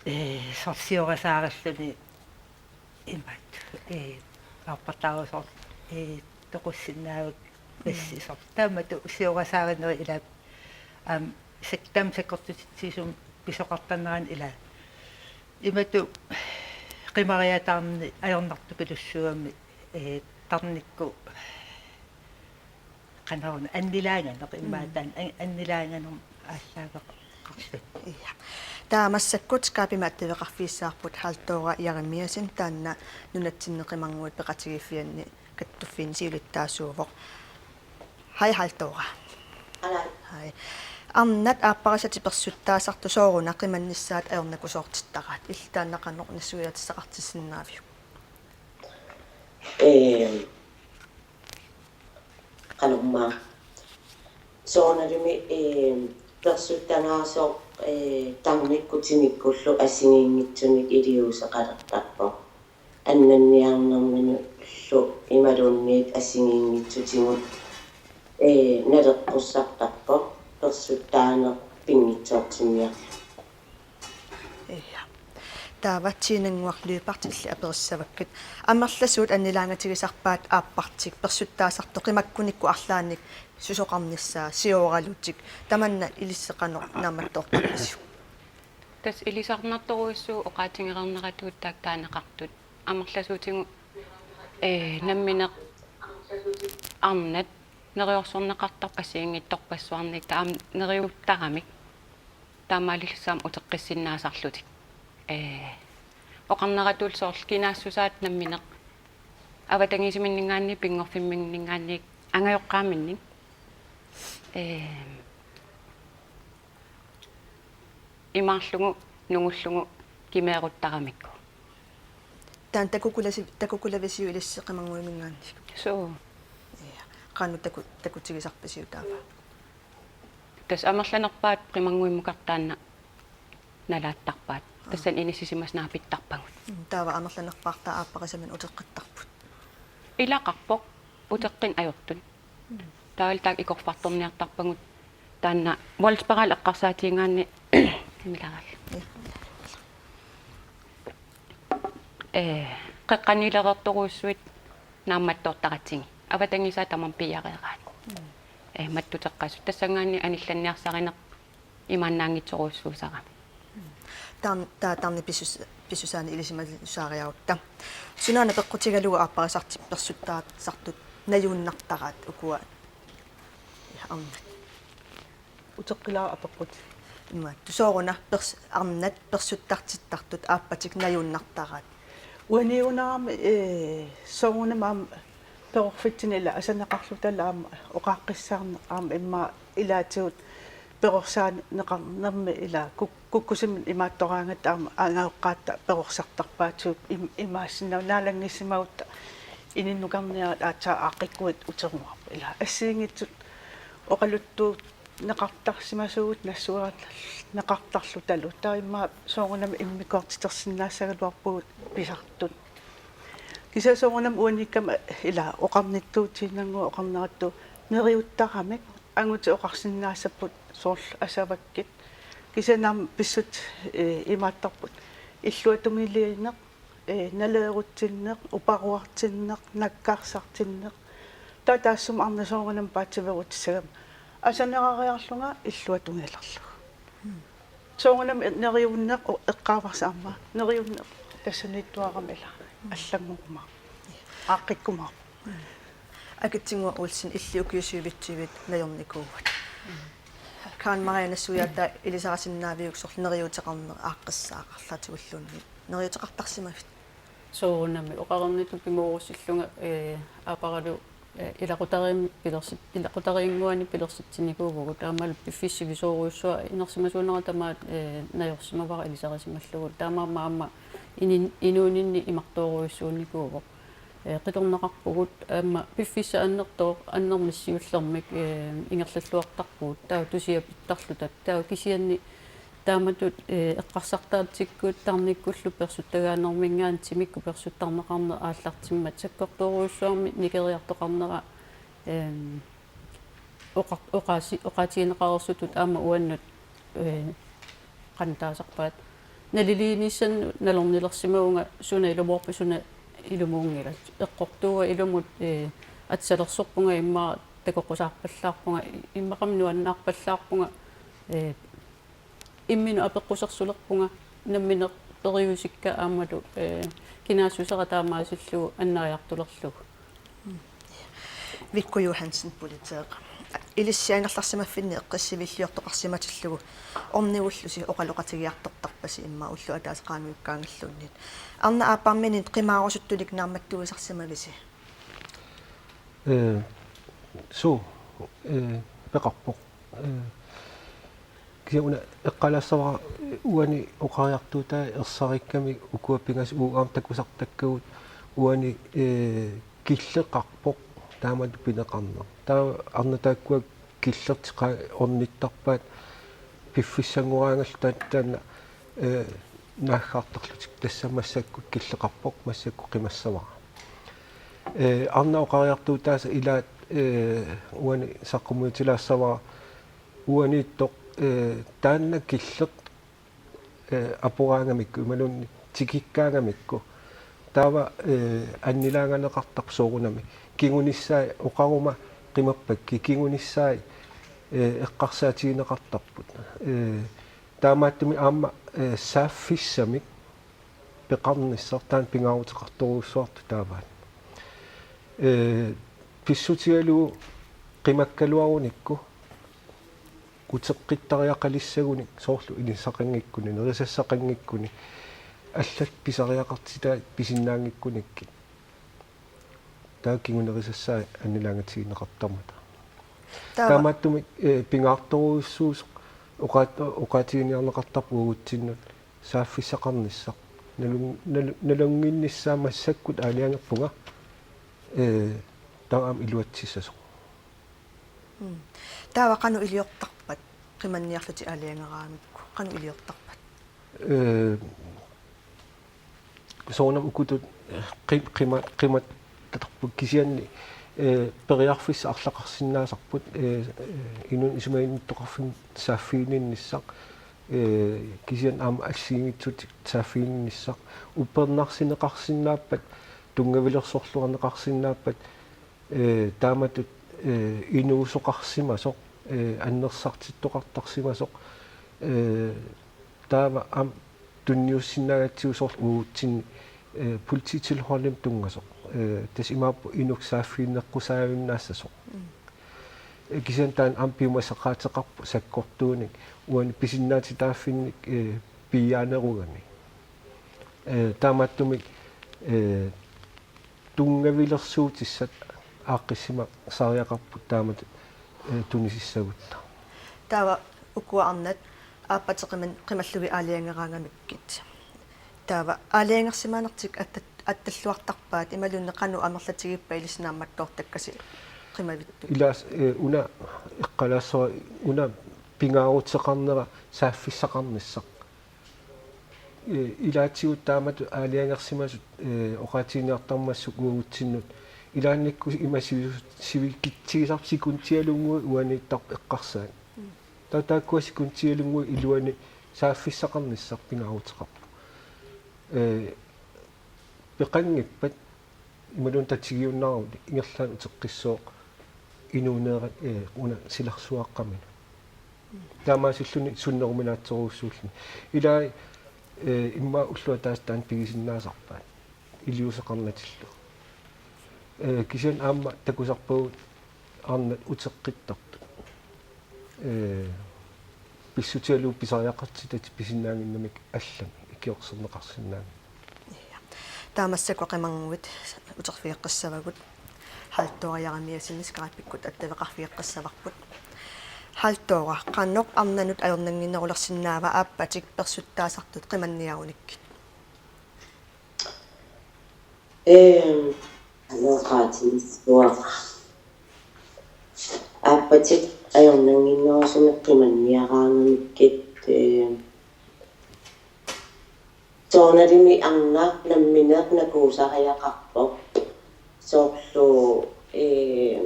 eh, soorlu siorasaarilluni imaattoq, eh, aarpartaarusoq, eh, toqussinnaavik bassi Mm. soorlu. Taamatut siorasaarinerit ila, aamma sak-, taama sakkortutitsigisumik pisoqartarnerani ila. Imatut qimariataarneq ajornartupilussuugami, eh, tarnikkut qanoruna annilaanganeq immaqa Mm. taanna an-, annilaanganermik aallaaveqarluni. Ja. Taava massakkut Skypemi attaveqarfigissavarput Halldora Jeremiassen, taanna nunatsinni qimarnguit peqatigiiffianni kattuffianni siulittaasuuvoq. Hej, Halldora. Hej. Hej. Arnat aapparisatik persuttaasartut sooruna qimannissaat ajornakusoortittaraat? Illit taanna qanoq nassuiaatissaqartissinnaaviuk? Ee, qanormaa. Soorunalimi, ee, persuttagaasoq, ee, tarnikkut tinikkullu assigiinngitsunik iliuuseqalertarpoq. Annanniarnerminullu imaluunniit assigiinngitsutigut, ee, naleqqussartarpoq persuttaaneq pinngitsoortinniarlugu. Ja. Taava Tinannguaq Lyberth illit aperissavakkit: Amerlasuut annilaangatigisarpaat aappartik persuttaasartut qimakkunikkut arlaannik susoqarnissaa sioralutik, tamanna ilissi qanoq naammattoortarpisiuk? Tassa ilisarnartorujussuuvoq oqaatigereerneratut taakku taaneqartut. Amerlasuutigut, ee, nammineq arnat neriorsorneqartarput assigiinngitsorpassuarnik, taava neriuttaramik taamaalillutik aamma uteqqissinnaasarlutik. Ee, oqarneratut soorlu kinaassusaat nammineq avatangiisiminninngaanniit, pinngorfimminninngaanniit, angajoqqaaminnik. Ee, imaarlugu nungullugu kimeeruttaramikku. Taanna takukulasi-, takukulavisiuk ilissi qimannguiminngaanniit? Suu. Ja. Qanoq taku-, takutigisarpisiuk taava? Tassa amerlanerpaat qimannguimukartoq taanna nalaattarpaat. Aa. Tassani inissisimasut naapittarpagut. Mm, taava amerlanerpaartaat aapparisaminnut uteqqittarput? Ilaqarpoq, uteqqinneq ajortut. Mm. Taavalu taakku ikorfartorniartarpagut. Taanna Wolfsbachip eqqarsaatigigaanni kimilaarallu. Ja. Ee, qeqqaniilereertorujussuit naammattoortaratsigit. Avatangiisaat tamarmik piiareeraat. Mm. Ee, mattuteqqasut. Tassanngaanniit anillanniarsarineq imaannaanngitsorujussuusarami. Taan-, taa-, taanna pisus-, pisusaanik ilisimasaariarutta. Sunaana peqqutigalugu aapparisartik persuttaasartut najuunnartaraat ukua arnat? Uteqqilaaruk apeqqut. Imaattoq, sooruna pers-, arnat persuttartittartut aappatik najuunnartaraat? Uaniugunarami, ee, soorunami aamma perorfitsinni ila asaneqarlutalu aamma oqaaqqissaarneq aamma immaqa ilaatigut perorsaaneqarnermi ila kuk-, kukkusumik imaattoraangatta aamma angajoqqaatta perorsartarpaatigut im-, imaassinnaavoq naalanngissimagutta ininnukarniarit aatsaat aaqqikkuit uteruarput ila assigiinngitsut oqaluttuut neqartarsimasuugut nassuiaarneqartarlutalu. Taava immaqa soorunami immikkoortitersinnaassagaluarpugut pisartut. Kisianni soorunami uaniikkama ila oqarnittut Tinannguaq oqarneratut neriuttaramik angutit oqarsinnaassapput soorlu asavakkit. Kisianni aamma pissutsit, ee, imaattarput illuatungiliineq, ee, naleerutsinneq, uparuartinneq, nakkarsartinneq. Taava taassuma arnat soorunami paatsiveerutissagami asanerariarlunga illuatungilerlugu. Soorunami neriunneq u-, eqqaavarsi aamma. Neriunneq tassaniittuarami ila. Allannguumaarpoq. Aaqqikkumaarpoq. Akitsinnguaq Olsen, illit ukiut syvogtyve najornikuuvutit. Karen Maria, nassuiaataa ilisarisinnaaviuk soorlu neriuuteqarneq aaqqissaaq arlaatigulluunniit? Neriuuteqartarsimavit? Soorunami oqarnittut pimoorussillunga, ee, aaparalu, ee, ilaqutariim pilersit-, ilaqutariinnguanik pilersitsinikuuvugut, taamalu piffissaq sivisoorujussuaq inersimasuunera tamaat, ee, najorsimavara ilisarisimallugu. Taamaammat aamma inin-, inuuninni imartoorujussuunikuuvoq. Ee, qitornaqarpugut aamma piffissaq annertooq, annermik siullermik, ee, ingerlalluartarpugut, taava tusiat pittarluta, taava kisianni taamatut, ee, eqqarsartaatsikkut tarnikkullu persuttagaanerminngaanniit timikkut persuttarneqarneq aallartimmat sakkortoorujussuarmik nikeriartoqarnera, eem, oqa-, oqaasi-, oqaatigineqareersutut aamma uannut, ee, qanoq taasarpaat. Naliliinissannut nalornilersimavunga suna ilumoorpoq, suna ilumuunngilaq. Eqqortuua ilumut, ee, atsalersorpunga immaqa takoqqusaarpallaarpunga, immaqami nuannaarpallaarpunga, ee, imminut apeqqusersulerpunga nammineq periusikka aammalu, ee, kinaassusera taamaasillugu annaajartulerlugu. Vikku Johansen, politeeq. Ilissi angerlarsimaffinni eqqissiviilliortoqarsimatillugu ornigullusi oqaloqatigiartortarpasi immaqa ulloq ataaseq qaangiukkaangalluunniit. Arnat aapparminnit qimaarusuttunik naammattuisarsimavisi? Ee, suu, ee, peqarpoq. Ee, kisianni una eqqaalaassavara uani oqariartuutai ersarikkamik ukua pingasut uagut aamma takusartakkagut uani, ee, killeqarpoq taamatut pineqarneq. Taava arnat taakkua killertiqa ornittarpaat piffissanngoraangallu taanna, ee, naaggaartarlutik tassa massakkut killeqarpoq massakkut qimassavara. Ee, arnat oqariartuutaasa ilaat, ee, uani saqqummiutilaassavara uaniittoq, ee, taanna killeq, ee, aporaangamikku imaluunniit tikikkaangamikku. Taava, ee, annilaanganeqartarpoq soorunami. Kingunissai oqaruma qimappakkit, kingunissai, ee, eqqarsaatigineqartarput. Ee, taamaattumik aamma, ee, saaffissamik peqarnissaq taanna pingaaruteqartorujussuartut taavaat. Ee, pissutigalugu qimakkaluarunikku uteqqittariaqalissagunik soorlu ilissaqanngikkuni, nerisassaqanngikkuni, allat pisariaqartitai pisinnaanngikkunikkit. Taava kingunerisassaat annilaangatigineqartarmata. Taava taamaattumik, ee, pingaartorujussuusoq oqaat-, oqaatiginiarneqartarpoq uagutsinnut saaffissaqarnissaq. Nalun-, nalu-, nalunnginnissaa massakkut aalajangerpunga, ee, taava aamma iluatsissasoq. Mm. Taava qanoq iliortarpat, qimanniarlutit aalajangeraangamikku, qanoq iliortarpat? Ee, soorunami ukutut, ee, qi-, qima-, qimattarput kisianni, ee, periarfissat arlaqarsinnaasarput, ee, ee, inunnut isumaginnittoqarfinnut saaffiginninnissaq, ee, kisianni aamma assigiinngitsutigut saaffiginninnissaq, uppernarsineqarsinnaappat, tunngavilersorluarneqarsinnaappat, ee, taamatut, ee, inuusoqarsimasoq, ee, annersartittoqartarsimasoq, ee, taava aamma tunniussinnaagatsigu soorlu uagutsinni, ee, polititilholdimik tunngasoq. Ee, tassa imaappoq inuk saaffiginneqqusaavinnaassasoq. Mm. Ee, kisianni taanna aamma piumasaqaateqarpoq sakkortuunik, uani pisinnaatitaaffinnik, ee, piiaanerugami. Ee, taamaattumik, ee, tunngavilersuutissat aaqqissimasariaqarput taamatut, ee, tunisissagutta. Taava ukua arnat aappatit qiman-, qimallugit aalajangeraangamikkit. Taava aalajangersimanertik attat-, attalluartarpaat imaluunniit qanoq amerlatigiippat ilissi naammattoortakkasi qimavittut? Ilaas, ee, una eqqalaassavara una pingaaruteqarnera saaffissaqarnissaq. Ee, ilaatigut taamatut aalajangersimasut, ee, oqaatiginiartarmassuk uagutsinnut. Ilaannikkut ima sivi-, sivikitsigisarput sekundialunnguit uaniittarput eqqarsaat. Mm. Taava taakkua sekundialunnguit iluani saaffissaqarnissaq pingaaruteqarpoq. Ee, peqanngippat imaluunniit tatigiunnaaravit ingerlaannaq uteqqissooq inuuneerat, ee, una silarsuaqqamini. Taamaasilluni sunneruminaatsorujussuulluni. Ilai, ee, immaqa ulloq ataaseq taanna pigisinnaasarpaat. Iliuuseqarnatillu. Ee, kisianni aamma takusarpagut arnat uteqqittartut. Ee, pissutigalugu pisariaqartitatik pisinnaannginnamik allami ikiorserneqarsinnaanngillat. Ja. Taava massakkut qimannguit uterfigeqqissavagut. Halldora Jeremiassenip Skype-ikkut attaveqarfigeqqissavarput. Halldora, qanoq arnanut ajornannginnerulersinnaava aappatik persuttaasartut qimanniarunikkit? Ehm, aloqaatigissuaq. Aappatik ajornannginnerusumik qimanniaraangamikkit, ehm, soorunalimi arnaq nammineq nakuusariaqarpoq. Soorlu, ehm,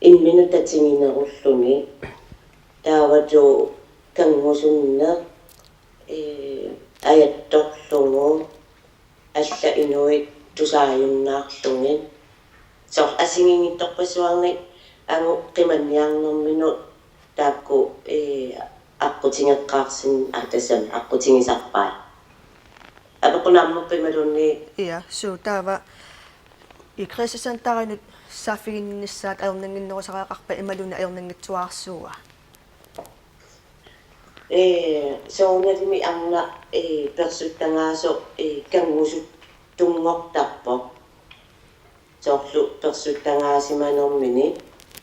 imminut tatiginerulluni. Taavalu kanngusunneq, ee, ajattorlugu, allat inuit tusaajunnaarlugit. Soorlu assigiinngitsorpassuarnik angut qimanniarnerminut taakku, ee, aqqutigeqqaarsin-, aa, tassami aqqutigisarpaat. Apeqqut naammapput imaluunniit? Ja, suu taava i krisesentarinut saaffiginninnissaat ajornannginnerusariaqarpa imaluunniit ajornanngitsuararsuua? Ee, soorunalimi arnaq, ee, persuttagaasoq, ee, kanngusuttunngortarpoq. Soorlu persuttagaasimanermini.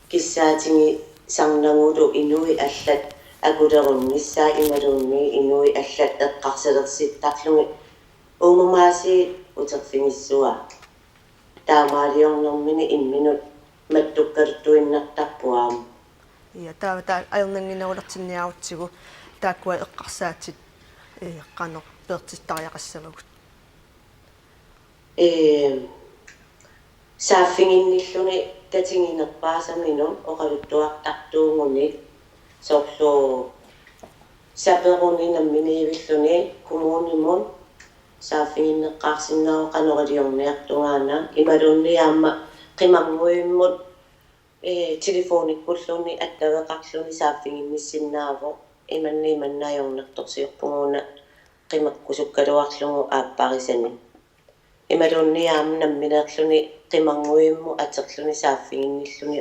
kissaatigisarnagulu inuit allat akulerunnissaat imaluunniit inuit allat eqqarsalersittaarlugit uummamaasiit uterfigissuaa. Taamaaliornermini imminut mattukkaluttuinnartarpoq aamma. Ja, taava taava ajornannginnerulertinniarutsigu taakkua eqqarsaatit, ee, qanoq peertittariaqassavagut? Ee, saaffiginnilluni tatiginerpaasaminut oqaluttuartartuuguni soorlu saperuni namminiivilluni kommunimut saaffiginneqqaarsinnaavoq qanoq iliorniartungaana imaluunniit aamma qimannguimmut, ee, telefonikkulluunniit attaveqarluni saaffiginnissinnaavoq imanna imanna ajornartorsiorpugut una qimakkusukkaluarlugu aapparisanik. Imaluunniit aamma nammineerluni qimannguimmut aterluni saaffiginnilluni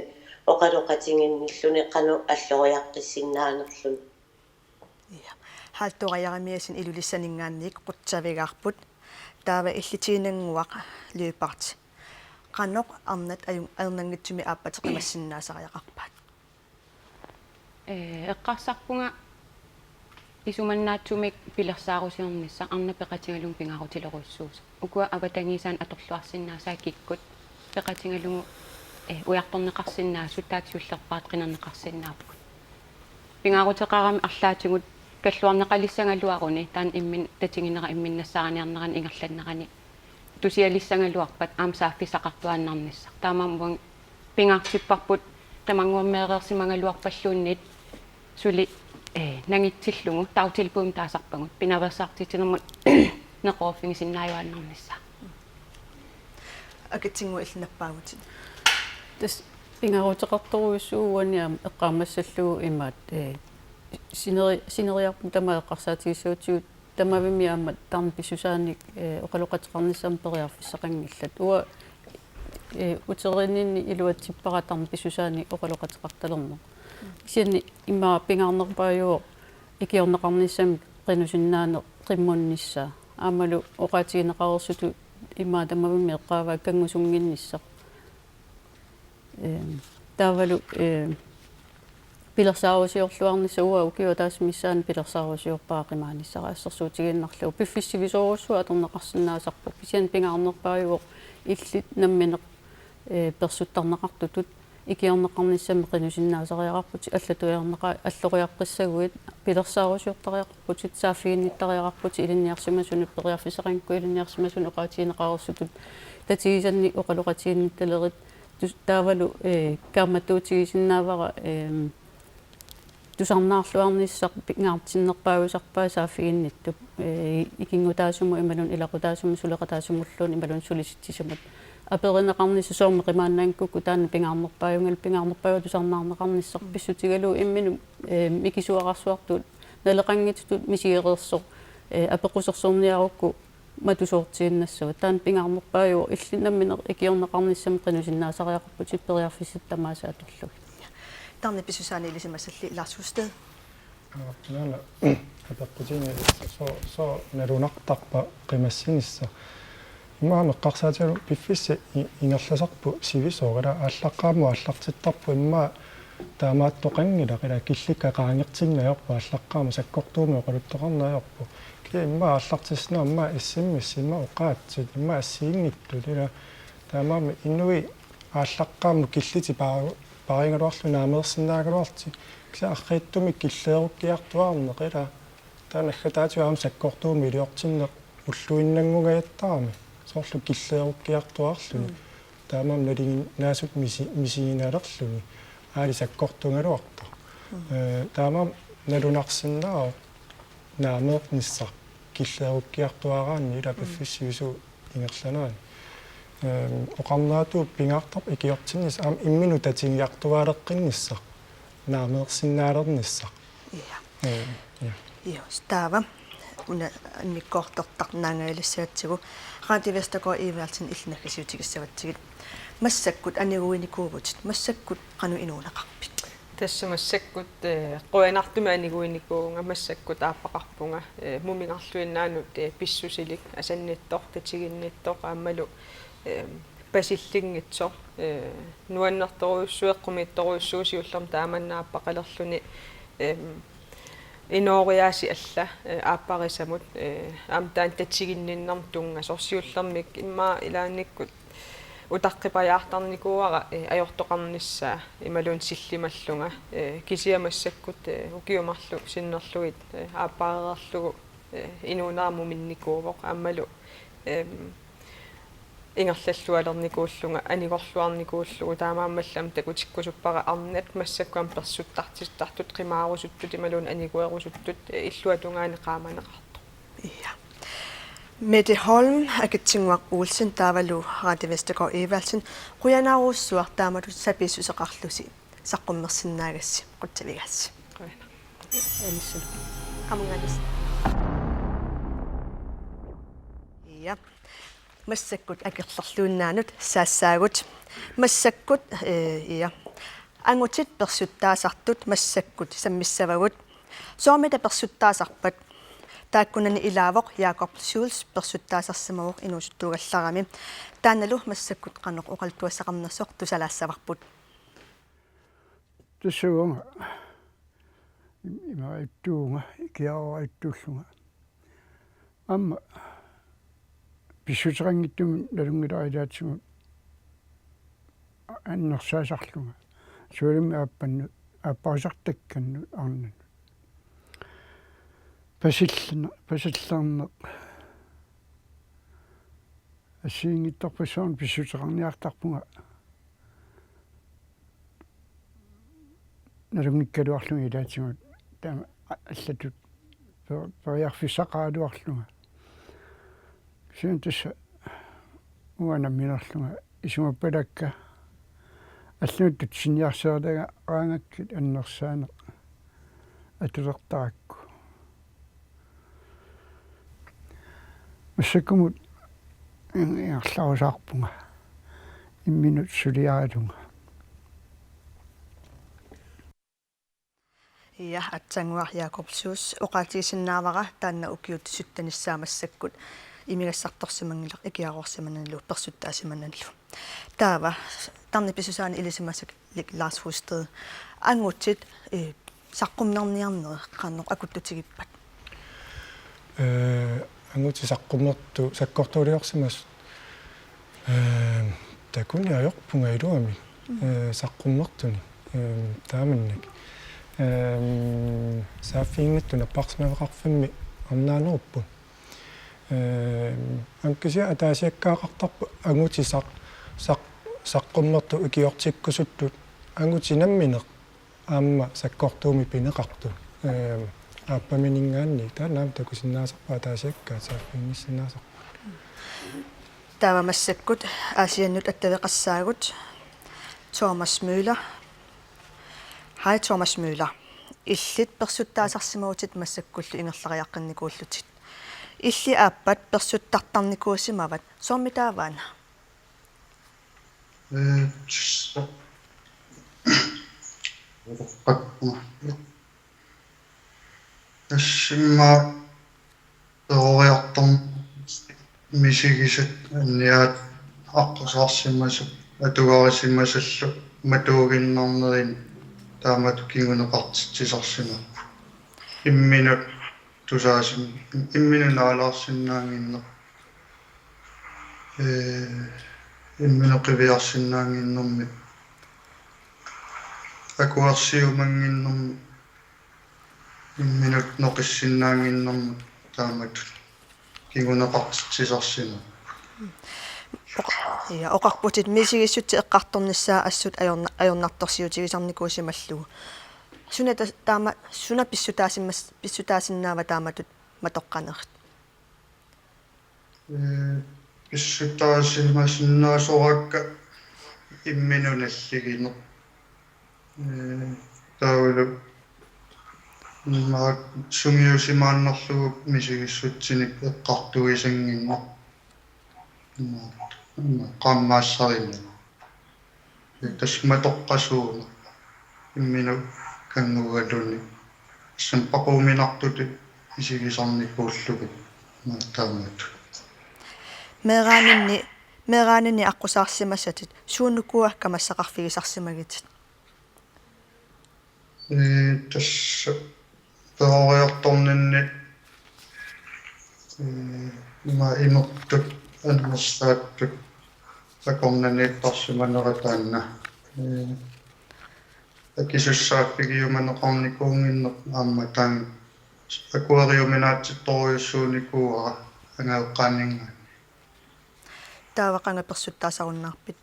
oqaloqatiginnilluni qanoq alloriaqqissinnaanerluni. Ja. Halldora Jeremiassen Ilulissaninngaanniit qutsavigaarput. Taava Illitiinannguaq Lyberth. Qanoq arnat aju-, ajornanngitsumik aappatit qimassinnaasariaqarpat? Ee, eqqarsarpunga isumannaatsumik pilersaarusiornissaq arnat peqatigalugit pingaarutilerujussuusoq. Ukua avatangiisaannik atorluarsinnaasaat kikkut peqatigalugu, ee, ujartorneqarsinnaasut taakku siullerpaat qinerneqarsinnaapput. Pingaaruteqarami arlaatigut kalluarneqalissagaluaruni taanna imminut tatiginera imminnut nassaariniarnerani ingerlanerani tusialissagaluarpat aamma saaffissaqartuaannarnissaq. Taamaammat pingaartipparput qimannguammeereersimagaluarpalluunniit suli, ee, nangitsillugu dagtilbudimik taasarpagut pinaveersaartitsinermut neqeroorfigisinnaajuaannarnissaa. Akatsingu illit nappaavutit. Tassa pingaaruteqartorujussuuvoq uani aamma eqqaamassallugu imaattoq, ee, sineri-, sineriarput tamaat eqqarsaatigissagutsigu tamavimmi aamma tarnip pissusaanik, ee, oqaloqateqarnissamut periarfissaqanngillat. Uanga, ee, uterininni iluatsippara tarnip pissusaanik oqaloqateqartalerneq. Kisianni immaqa pingaarnerpaajuvoq ikiorneqarnissamik qinusinnaaneq qimmunnissaa. Aammalu oqaatigineqareersutut immaqa tamavimmi eqqaavaa kanngusunnginnissaq. Ehm, taavalu, ehm, pilersaarusiorluarnissaq uanga ukioq ataaseq missaani pilersaarusiorpara qimaanissara assersuutigiinnarlugu. Piffissaq sivisoorujussuaq atorneqarsinnaasarpoq. Kisianni pingaarnerpaajuvoq illit nammineq, eh, persuttarneqartutut ikiorneqarnissamik qinusinnaasariaqarputit, allatuiarneqa-, alloriaqqissaguit, pilersaarusiortariaqarputit, saaffiginnittariaqarputit ilinniarsimasunut, periarfissaqanngikkuit ilinniarsimasunut oqaatigineqareersutut tatigisannik oqaloqatiginnittalerit, tus-, taavalu, eh, kaammattuutigisinnaavara, ehm, tusarnaarluarnissaq pingaartinnerpaajusarpaat saaffiginnittup, eh, ikinngutaasumut imaluunniit ilaqutaasumut suleqataasumulluunniit imaluunniit Sulisitsisumut. Aperineqarnissaq soormi qimaannanngikkukku taanna pingaarnerpaajugaluarpoq, pingaarnerpaajuvoq tusarnaarneqarnissaq pissutigalugu imminut, eh, mikisuararsuartut naleqanngitsutut misigereersoq, eh, apeqqusersorniarukku matusoortiinnassavat. Taanna pingaarnerpaajuvoq illit nammineq ikiorneqarnissamik qinusinnaasariaqarputit periarfissat tamaasa atorlugit. Tarnip pissusaanik ilisimasallit Lars Husted. Aa, naana, apeqqutiginngilara soo-, sooq nalunartarpa qimassinissaq. Immaqa eqqarsaatigalugu piffissaq i-, ingerlasarput sivisooq, ila aallaqqaammut aallartittarpoq immaqa taamaattoqanngilaq, ila killikka qaangertinneq ajorput aallaqqaammut sakkortuumik oqaluttoqarneq ajorput. Kisianni immaqa aallartissinnaavoq immaqa S M S, immaqa oqaatsit, immaqa assigiinngitsut, ila taamaammat inuit aallaqqaammut killitik paa-, paarigaluarlutik naameersinnaagaluarlutik. Kisianni arriitsumik killeerukkiartuaarneq, ila taanna naggataatigut aamma sakkortuumik iliortinneq ulluinnanngunngajattaarami. Soorlu killeerukkiartuaarluni. Mm. Taamaammat nalinginnaasut misi-, misiginaalerluni. Aali sakkortugaluartoq. Mm. Eh, taamaammat nalunarsinnaavoq naameernissaq killeerukkiartuaaraanni ila Mm. piffissaq sivisoq ingerlanerani. Ehm, oqarneratut pingaartarpoq ikiortinnissaq aamma imminut tatigiartuaaleqqinnissaq, naameersinnaalernissaq. Ja. Ehm, ja. Juu, taava una immikkoortortarnaangajalissagatsigu. Randi Vestergaard Evaldsen, illit naggasiutigissavatsigit. Massakkut aniguinikuuvutit, massakkut qanoq inuuneqarpit? Tassa massakkut, eh, qujanartumik aniguinikuuvunga, massakkut aappaqarpunga, eh, muminngarluinnaanut, eh, pissusilik, asannittoq, tatiginnittoq, aammalu, eh, pasillinngitsoq, ee, nuannertorujussuuvoq, eqqumiitsorujussuuvoq siullermik taamanna aappaqalerluni, em, inooriaasiit alla, ee, aapparisamut, ee, aamma taanna tatiginninnermut tunngasoq, siullermik immaqa ilaannikkut utaqqipajaartarnikuuara, ee, ajortoqarnissaa imaluunniit sillimallunga, ee, kisianni massakkut, ee, ukiut marluk sinnerlugit, ee, aappareerlugu, ee, inuunera muminnikuuvoq aammalu, em, ingerlallualernikuullunga anigorluarnikuullugu, taamaammallu aamma takutikkusuppara arnat massakkut aamma persuttartittartut, qimaarusuttut imaluunniit aniguerusuttut, ee, illuatungaani qaamaneqartoq. Ja. Mette Holm, Akitsinnguaq Olsen taavalu Randi Vestergaard Evaldsen, qujanarujussuaq taamatut sapiissuseqarlusi saqqummersinnaagassi, qutsavigaassi. Qujanaq. Anisu. Qamungalis. Ja. Massakkut akerlerluinnaanut saassaagut. Massakkut, ee, ja. Angutit persuttaasartut massakkut sammissavagut. Soormita persuttaasarpat? Taakkunani ilaavoq Jakob Schulz persuttaasarsimavoq inuusuttuugallarami. Taannalu massakkut qanoq oqaluttuassaqarnersoq tusalaassavarput. Tassa uanga imaattuunga, ikiaroorajuttuullunga. Aamma pissuteqanngitsumik nalunngilara ilaatigut annersaasarlunga. Sualummik aappannut, aapparisartakkannut arnanut. Pasillerneq, pasillerneq. Assigiinngitsorpassuarnik pissuteqarniartarpunga nalunngikkaluarlunga ilaatigut, taama allatut per-, periarfissaqaraluarlunga. Kisianni tassa uanga nammineerlunga isumappalakka allanut tutsiniarsaartaraangakkit annersaaneq atulertarakku. Massakkumut in-, ingerlarusaarpunga imminut suliaralunga. Ja, Akitsinnguaq Jakob Schulz, oqaatigisinnaavara taanna ukiut syttenissaa massakkut imigassartorsimanngilaq ikiaroorsimananilu persuttaasimananilu. Taava tarnip pissusaanik ilisimasalik Lars Husted. Angutit, ee, saqqummerniarnerit qanoq akuttutigippat? Ee, angutit saqqummertut sakkortuuliorsimasut, ee, takuniarpunga iluamik, ee, saqqummertuni, ee, taamannak. Ee, saaffiginngitsut napparsimaveqarfimmi arnaanerupput. Ee, aamma kisianni ataasiakkaaqartarput angutit saq-, saq-, saqqummertut ikiortikkusuttut angutit nammineq aamma sakkortuumik pineqartut. Ee, aappaminngaanniit taanna aamma takusinnaasarput ataasiakkaat saaffiginnissinnaasarput. Taava massakkut Aasiannut attaveqassaagut. Thomas Møller. Hej Thomas Møller. Illit persuttaasarsimavutit massakkullu ingerlariaqqinnikuullutit. Illit aappat persuttartarnikuusimavat, soormitaava? Ee, tassa. Tassa immaqa peroriartorneq, misigisat anniaat aqqusaarsimasat atugarisimasallu matuuginnarnerini taamatut kinguneqartitsisarsimapput. Imminut tusaasin-, imminut naalaarsinnaannginneq. Ee, imminut qiviarsinnaannginnermik. Akuersiumannginnermik. Imminut noqissinnaannginnermut taamatut kinguneqartitsisarsimapput. Oq-, ja, oqarputit misigissutsit eqqartornissaat assut ajorna-, ajornartorsiutigisarnikuusimallugu. Suna ta-, taama, suna pissutaasimas-, pissutaasinnaava taamatut matoqqanerit? Ee, pissutaasimasinnaasoorakka imminut nalligineq. Ee, taavalu immaqa sungiusimaannarlugu misigissutsinik eqqartuisannginneq. Immaqa, immaqa qaammaassarinneq. Ee, tassa matoqqasuuneq. Imminut kannguugaluni. Tassami paquuminartutut isigisarnikuullugit. Immaqa taamatut. Meeraaninni Meeraanini aqqusaarsimasatit suunukua kamassaqarfigisarsimagitit? Ee, tassa peroriartorninni, ee, ima imertut annersaattut akornanniittarsimanera taanna. Ee, akisussaaffigiumaneqarnikuunnginneq aamma taanna akueriuminaatsittorujussuunikuuara angajoqqaanninngaanniit. Taava qanga persuttaasarunnaarpit?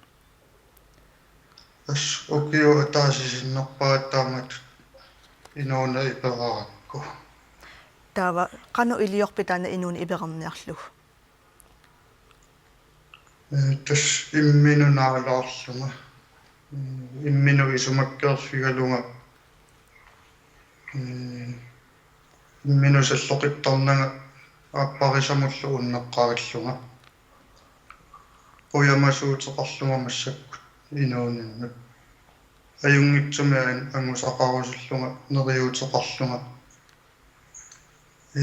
Tassa ukiut ataasiinnarpaat taamatut inuuneq iperarakku. Taava qanoq iliorpit taanna inuuneq iperarniarlugu? Ee, tassa imminut naalaarlunga. Ee, imminut isumakkeerfigalunga. Ee, imminut salloqittarnanga aapparisamullu unneqqarillunga. Qujamasuuteqarlunga massakkut inuuninnut. Ajunngitsumik an-, angusaqarusullunga, neriuuteqarlunga. Ee,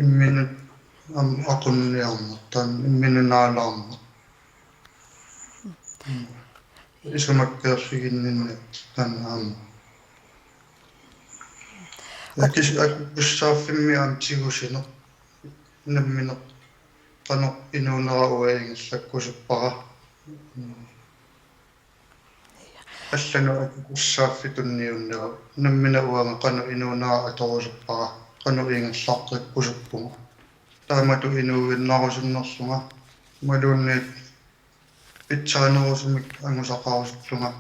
imminut aamma aqunniarneq, taanna imminut naalaarneq. Mm. Isumakkeerfiginninneq taanna aamma. Akis-, akisussaaffimmi aamma tigusineq, nammineq qanoq inuunera uanga ingerlakkusuppara. Mm. Allanut akisussaaffik tunniunnerup, nammineq uanga qanoq inuunera atorusuppara, qanoq ingerlaqqikkusuppunga. Taamatut inuuinnarusunnerlunga, imaluunniit pitsaanerusumik angusaqarusullunga.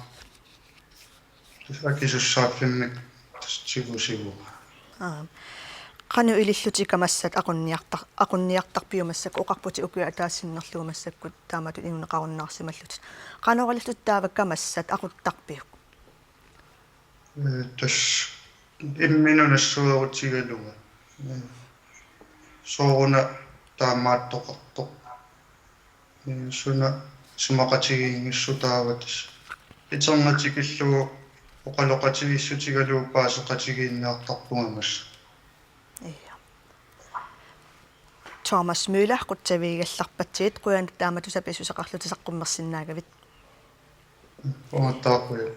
Tassa akisussaaffimmik tassa tigusivunga. Aap. Qanoq ilillutit kamassat aqunniartar-, aqunniartarpiuk massakkut, oqarputit ukiut ataasiinnarlugu massakkut taamatut inuuneqarunnaarsimallutit. Qanoq ilillutit taava kamassat aquttarpiuk? Ee, tassa imminut nassuerutigalunga. Ee, sooruna taamaattoqartoq. Ee, suna isumaqatigiinngissutaava tassa. Iterna tikillugu oqaloqatigiissutigalugu paaseqatigiinniartarpunga massa. Ia. Thomas Møller, qutsavigigallarpassuit, qujanaq taamatut sapiissuseqarlutit saqqummersinnaagavit. Uattaaqquja.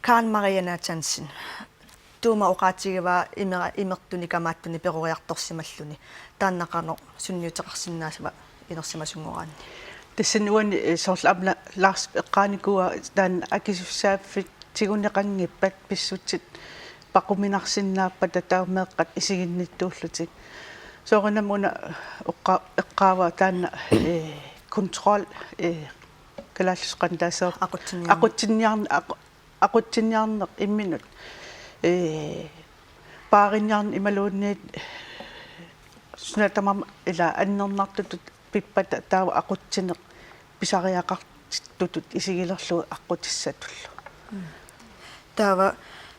Karen Marie Nathansen. Tuuma oqaatigivaa imera-, imertunik kamaattuni peroriartorsimalluni. Taanna qanoq sunniuteqarsinnaasava inersimasunngoraanni? Tassani uani, eh, soorlu aamma Lars eqqaanikuuaa taanna akisussaaffik tiguneqanngippat pissutsit paquminarsinnaappata taava meeqqat isiginnittuullutik. Soorunami una oqqa-, eqqaavaa taanna, eh, kontrol, eh, kalaallisut qanoq taassavarput? Aqutsiniarneq. Aqutsiniarn-, aqu-, aqutsiniarneq imminut. Ee, paariniarneq imaluunniit suna tamarmi ila annernartutut pippata taava aqutsineq pisariaqartitutut isigilerlugu aqqutissatullu. Mm. Taava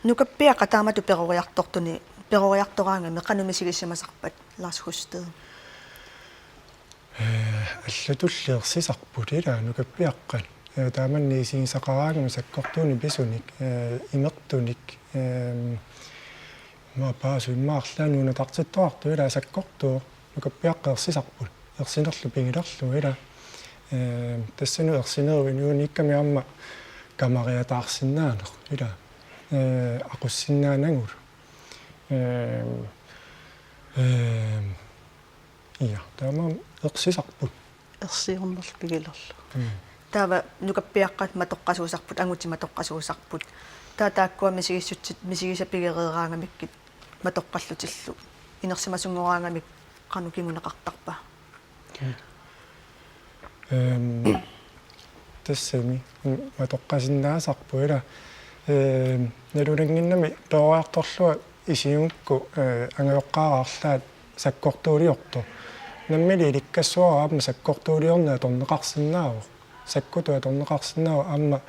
nukappiaqqat taamatut peroriartortuni, peroriartoraangami qanoq misigisimasarpat, Lars Husted? Ee, allatulli ersisarput ila nukappiaqqat. Ee, taamannak isigisaqaraangami sakkortuunik pisunik, ee, imertunik, eem, ima paasui maarla nunatartittoqartoq ila sakkortooq, nukappiaqqat ersisarput. Ersinerlu pigilerlugu ila. Eem, tassunga ersinerup inuuniikkami aamma kamariataarsinnaaneq ila. Ee, aqussinnaanagulu. Eem, eem, Ia, taamaammat ersisarput. Ersiornerlu pigilerlugu. Mm. Taava nukappiaqqat matoqqasuusarput, angutit matoqqasuusarput. Taava taakkua misigissutsit, misigisat pigereeraangamikkit matoqqallutillu. Inersimasunngoraangamik qanoq kinguneqartarpa? Mm. Ehm, tassami, mm, matoqqasinnaasarput ila. Ehm, nalunannginnami peroriartorlunga isigigukku, eh, angajoqqaara arlaat sakkortuuliortoq. Nammineq ilikkassuara aamma sakkortuuliorneq atorneqarsinnaavoq. Sakkutut atorneqarsinnaavoq aamma,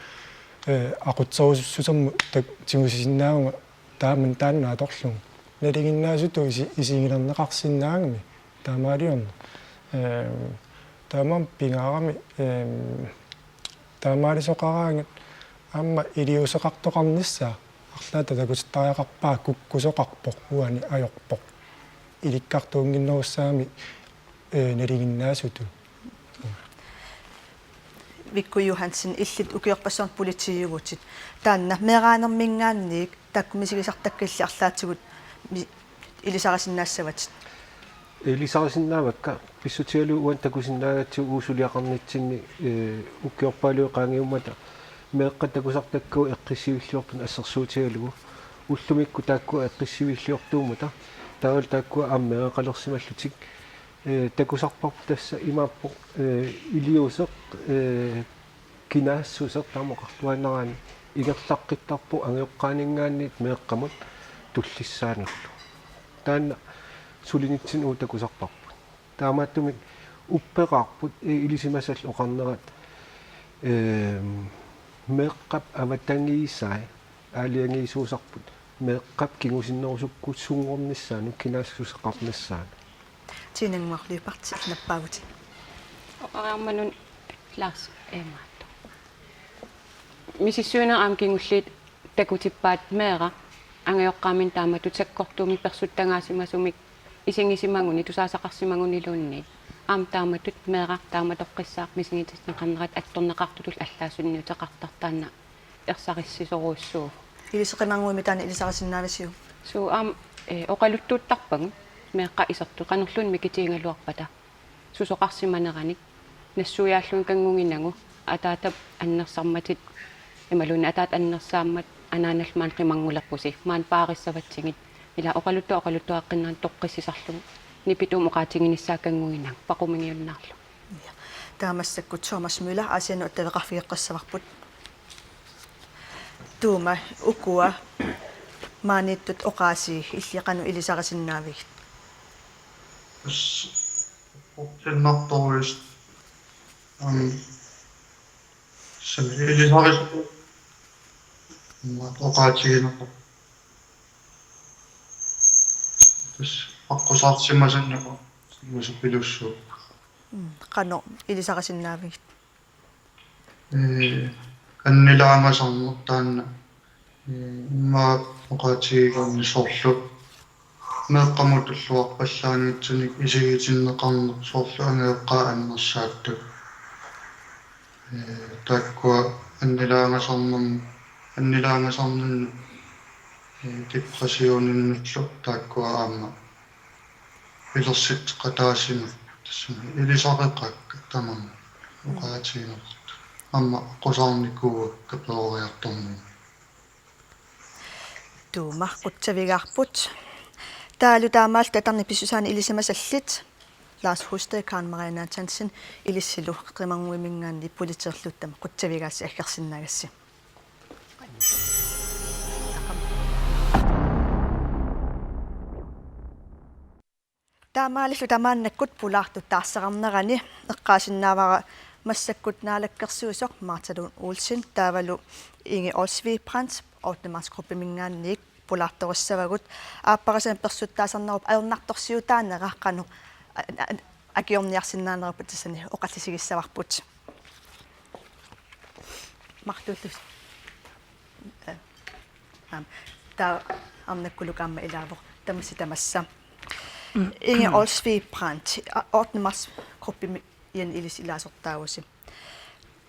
eh, aqutserusussusermut tak-, tigusisinnaavunga taamani taanna atorlugu. Nalinginnaasutut isi-, isigilerneqarsinnaagami taamaaliorneq. Ehm, taamaammat pingaarami, ehm, taamaalisoqaraangat aamma iliuuseqartoqarnissaa arlaata takutittariaqarpara kukkusoqarpoq uani ajorpoq. Ilikkartuunnginnerussaammat, eh, nalinginnaasutut. Vikku Johansen, illit ukiorpassuarni politiiuvutit. Taanna meeraanerminngaanniit taakku misigisartakkilli arlaatigut mi-, ilisarisinnaassavatit? Ilisarisinnaavakka, pissutigalugu uani takusinnaagatsigu uagut suliaqarnitsinni, ee, ukiorpaaluit qaangiummata meeqqat takusartakkavut eqqissiviilliortunik assersuutigalugu. Ullumikkut taakkua eqqissiviilliortuummata, taavalu taakkua aamma meeraqalersimallutik. Ee, takusarparput tassa imaappoq, ee, iliuuseq, ee, kinaassuseq taama oqartuaannaraanni ingerlaqqittarpoq angajoqqaaninngaanniit meeqqamut tullissaanullu. Taanna sulinitsinni uagut takusarparput. Taamaattumik upperaarput, ee, ilisimasallu oqarnerat, eem, meeqqap avatangiisai aalajangiisuusarput meeqqap kingusinnerusukkusunngornissaanut kinaassuseqarnissaanut. Tine Nyborg Lyberth, nappaavutit. Oqariarmanun Lars Emaat. Misissuineq aamma kingulliit takutippaat meeraq angajoqqaaminik taamatut sakkortuumik persuttagaasimasumik isigisimaguni tusaasaqarsimaguniluunniit. Aamma taamatut meeraq taamatoqqissaaq misigitinneqarnerat attorneqartutullu allaat sunniuteqartartoq taanna ersarissisorujussuuvoq. Iliseqimannguimik taanna ilisarisinnaavisiuk? Suu aamma, ee, oqaluttuuttarpagut meeqqat isertut qanorluunniit mikitigigaluarpata susoqarsimaneranik nassuiaallugit kannguginagu ataatap annersarmatit imaluunniit ataatap annersaammat anaanallu maani qimanngulerpusi maani paarissavatsigit ila oqaluttuaq oqaluttuaqqinnerani toqqissisarlugu nipituumik oqaatiginissaa kannguginagu paqumigiunnaarlugu. Ja. Taava massakkut Thomas Møller, Aasiannut attaveqarfigeqqissavarput. Tuuma, ukua maaniittut oqaasii illit qanoq ilisarisinnaavigit? Tassa uqqinnartorujussuaq. Am, tassa ilisarisoq. Aamma oqaatigineqarpoq. Tassa aqqusaarsimasunneqarpoq. Tassa pilussuuvoq. Mm, qanoq ilisarisinnaavigit? Ee, annilaagasarneq taanna, ee, immaqa oqaatigigaanni soorlu meeqqamut tulluarpallaanngitsunik isigitinneqarneq soorlu angajoqqaat annersaattut. Ee, taakkua annilaagasarnerm-, annilaagasarnernut, ee, depressioninnullu taakkua aamma pilersitseqataasimapput tassami ilisareqaakka tamarmik oqaatigineqartut. Aamma aqqusaarnikuuakka peroriartornermi. Tuuma, qutsavigaarput. Taavalu taamaalilluta taanna pissusaanik ilisimasallit. Lars Husted, Karen Marie Nathansen, ilissilu qimannguiminngaanniit politikerluttama qutsavigaassi aggersinnaagassi. Taamaalilluta maannakkut pulaartut taarserarnerani eqqaasinnaavara massakkut naalakkersuisoq Martha Lund Olsen taavalu Inge Olsvig Brandt ottende marts gruppiminngaanniit pulaartorissavagut. Aapparisanik persuttaasarnerup ajornartorsiutaanera qanoq a-, a-, akiorniarsinnaanerput tassani oqallisigissavarput. Martha Lund. Ee, aam, taava arnakkuluk aamma ilaavoq tamassi tamassa. Mm. Inge Olsvig Brandt, a-, ottende marts gruppimi ian ilissi ilaasortaavusi.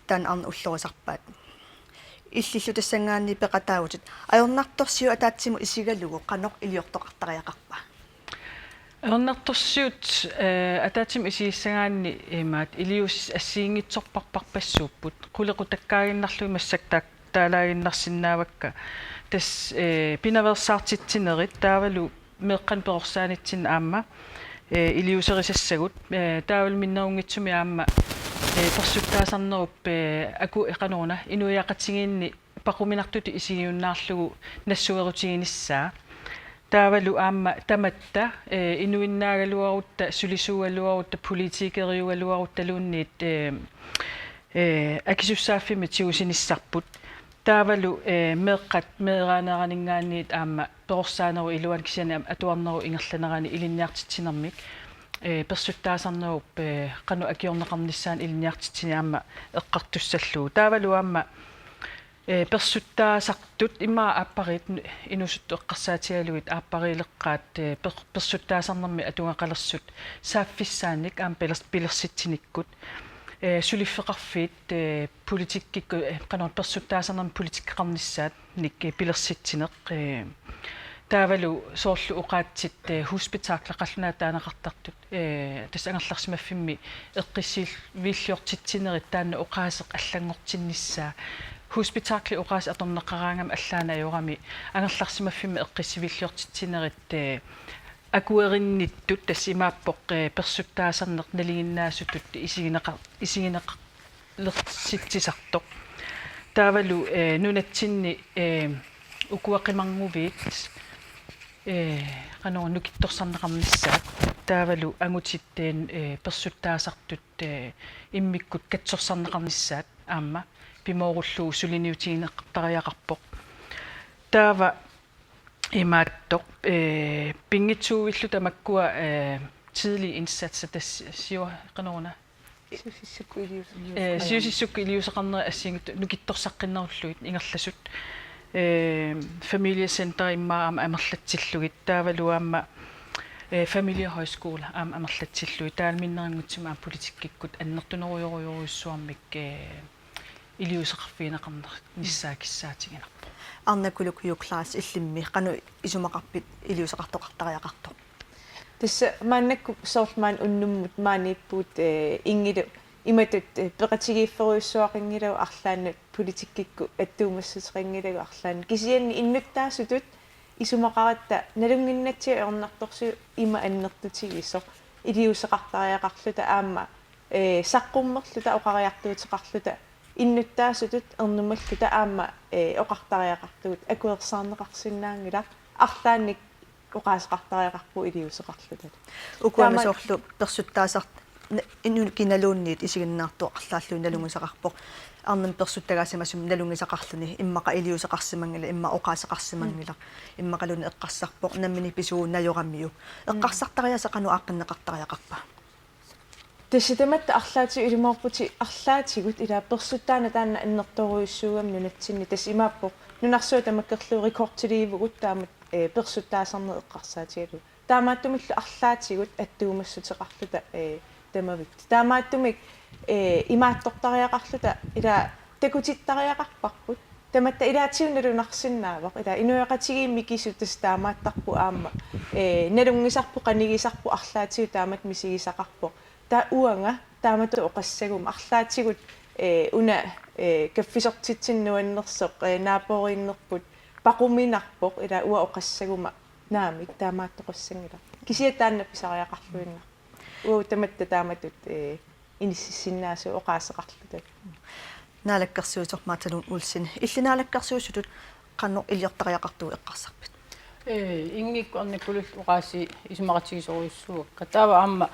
Taanna arnat ullorisarpaat. Illillu tassanngaanniit peqataavutit. Ajornartorsiut ataatsimut isigalugu qanoq iliortoqartariaqarpa? Ajornartorsiut, ee, ataatsimut isigissagaanni imaattoq iliuusissat assigiinngitsorpassuupput. Qulequtakkaaginnarlugit massakkut taak-, taalaaginnarsinnaavakka. Tassa, ee, pinaveersaartitsinerit taavalu meeqqanik perorsaanitsinnik aamma, ee, iliuuserisassagut, ee, taavalu minnerunngitsumik aamma, ee, persuttaasarnerup, ee, aku eqanoruna inuiaqatigiinni paquminartutut isigiunnaarlugu nassuerutiginissaa. Taavalu aamma tamatta, ee, inuinnaagaluarutta, sulisuugaluarutta, politikeriugaluaruttaluunniit, ee, ee, akisussaaffimmik tigusinissarput. Taavalu, ee, meeqqat meeraaneraninngaanniit aamma perorsaanerup iluani kisianni aamma atuarnerup ingerlanerani ilinniartitsinermik, ee, persuttaasarnerup, ee, qanoq akiorneqarnissaanut ilinniartitsineq aamma eqqartussallugu. Taavalu aamma, ee, persuttaasartut immaqa aappariit inuusuttut eqqarsaatigalugit aappariileqqaat, ee, per-, persuttaasarnermi atugaqalersut saaffissaannik aamma pilers-, pilersitsinikkut. Eh, suliffeqarfiit, eh, politikkikkut, eh, qanoq persuttaasarnermik politikkeqarnissaannik, eh, pilersitsineq, eh, taavalu soorlu oqaatsit, eh, hospitaler qallunaatut taaneqartartut, eh, tassa angerlarsimaffimmi eqqissiviilliortitsinerit taanna oqaaseq allanngortinnissaa. Hospitaleri oqaaseq atorneqaraangami allaanngorami angerlarsimaffimmi eqqissiviilliortitsinerit, eh, akuerinnittut tassa imaappoq, eh, persuttaasarneq nalinginnaasutut isigineqa-, isigineqalersitsisartoq. Taavalu, eh, nunatsinni, eh, ukua qimarnguviit, eh, qanoq nukittorsarneqarnissaat. Taavalu angutit, eh, persuttaasartut, eh, immikkut katsorsarneqarnissaat aamma pimoorullugu suliniutigineqartariaqarpoq. Taava imaattoq, eh, pinngitsuuvilluta makkua, eh, tidlig indsats, tassa siu-, qanoruna? Siusissukkut iliuuseqarnerit. Eh, siusissukkut iliuuseqarnerit assigiinngitsut nukittorsaqqinnerullugit ingerlasut. Eh, familiecenter immaqa aamma amerlatsillugit taavalu aamma, eh, familiehøjskole aamma amerlatsillugit taava minnerunngitsumik aamma politikkikkut annertunerujorujorujussuarmik, eh, iliuuseqarfigineqarnissaa kissaatiginarpoq. Arnakuluk Juul Klaas, illimmi qanoq isumaqarpit iliuuseqartoqartariaqartoq? Tassa maannakkut soorlu maani unnummut maaniippugut, eh, Ingilu imatut, eh, peqatigiifferujussuaqanngilagut arlaannut politikkikkut attuumassuteqanngilagut arlaannut. Kisianni innuttaasutut isumaqaratta nalunnginnatsigu ajornartorsiut ima annertutigisoq iliuuseqartariaqarluta aamma, eh, saqqummerluta oqariartuuteqarluta innuttaasutut ernumalluta aamma, eh, oqartariaqartugut akuersaarneqarsinnaanngilaq arlaannik oqaaseqartariaqarpugut iliuuseqarluta. Ukua taama- soorlu persuttaasart n-, inuit kinaluunniit isiginnaartoq arlaalluni nalunngisaqarpoq. Arnamik persuttagaasimasumik nalunngisaqarluni immaqa iliuuseqarsimanngilaq, immaqa oqaaseqarsimanngilaq, immaqaluunniit eqqarsarpoq nammineq pisuunajoramio. Eqqarsartariaaseq qanoq aaqqinneqartariaqarpa? Tassa tamatta arlaatigut ilumoorputit arlaatigut ila persuttaanut taanna annertoorujussuugami nunatsinni tassa imaappoq nunarsuaq tamakkerlugu rekordiliivugut taamatut, eh, persuttaasarneq eqqarsaatigalugu. Taamaattumillu arlaatigut attuumassuteqarluta, eh, tamavitta. Taamaattumik, eh, imaattortariaqarluta ila takutittariaqarparput. Tamatta ilaatigut nalunarsinnaavoq. Ila inuiaqatigiit mikisut tassa taamaattarput aamma. Eh, nalunngisarput, qanigisarput arlaatigut taamatut misigisaqarpoq. Taava uanga taamatut oqassaguma arlaatigut, eh, una, eh, kaffisortitsineq nuannersoq, eh, naaporiinnerput paquminarpoq ila uanga oqassaguma naamik taamaattoqassanngilaq. Kisianni taanna pisariaqarluinnarpoq. Uagut tamatta taamatut, eh, inississinnaasut oqaaseqarluta. Naalakkersuisoq Martha Lund Olsen, illit naalakkersuisutut qanoq iliortariaqartugut eqqarsarpit? Ee, Ingikkut Arnakulullu oqaasii isumaqatigisorujussuuakka. Taava aamma,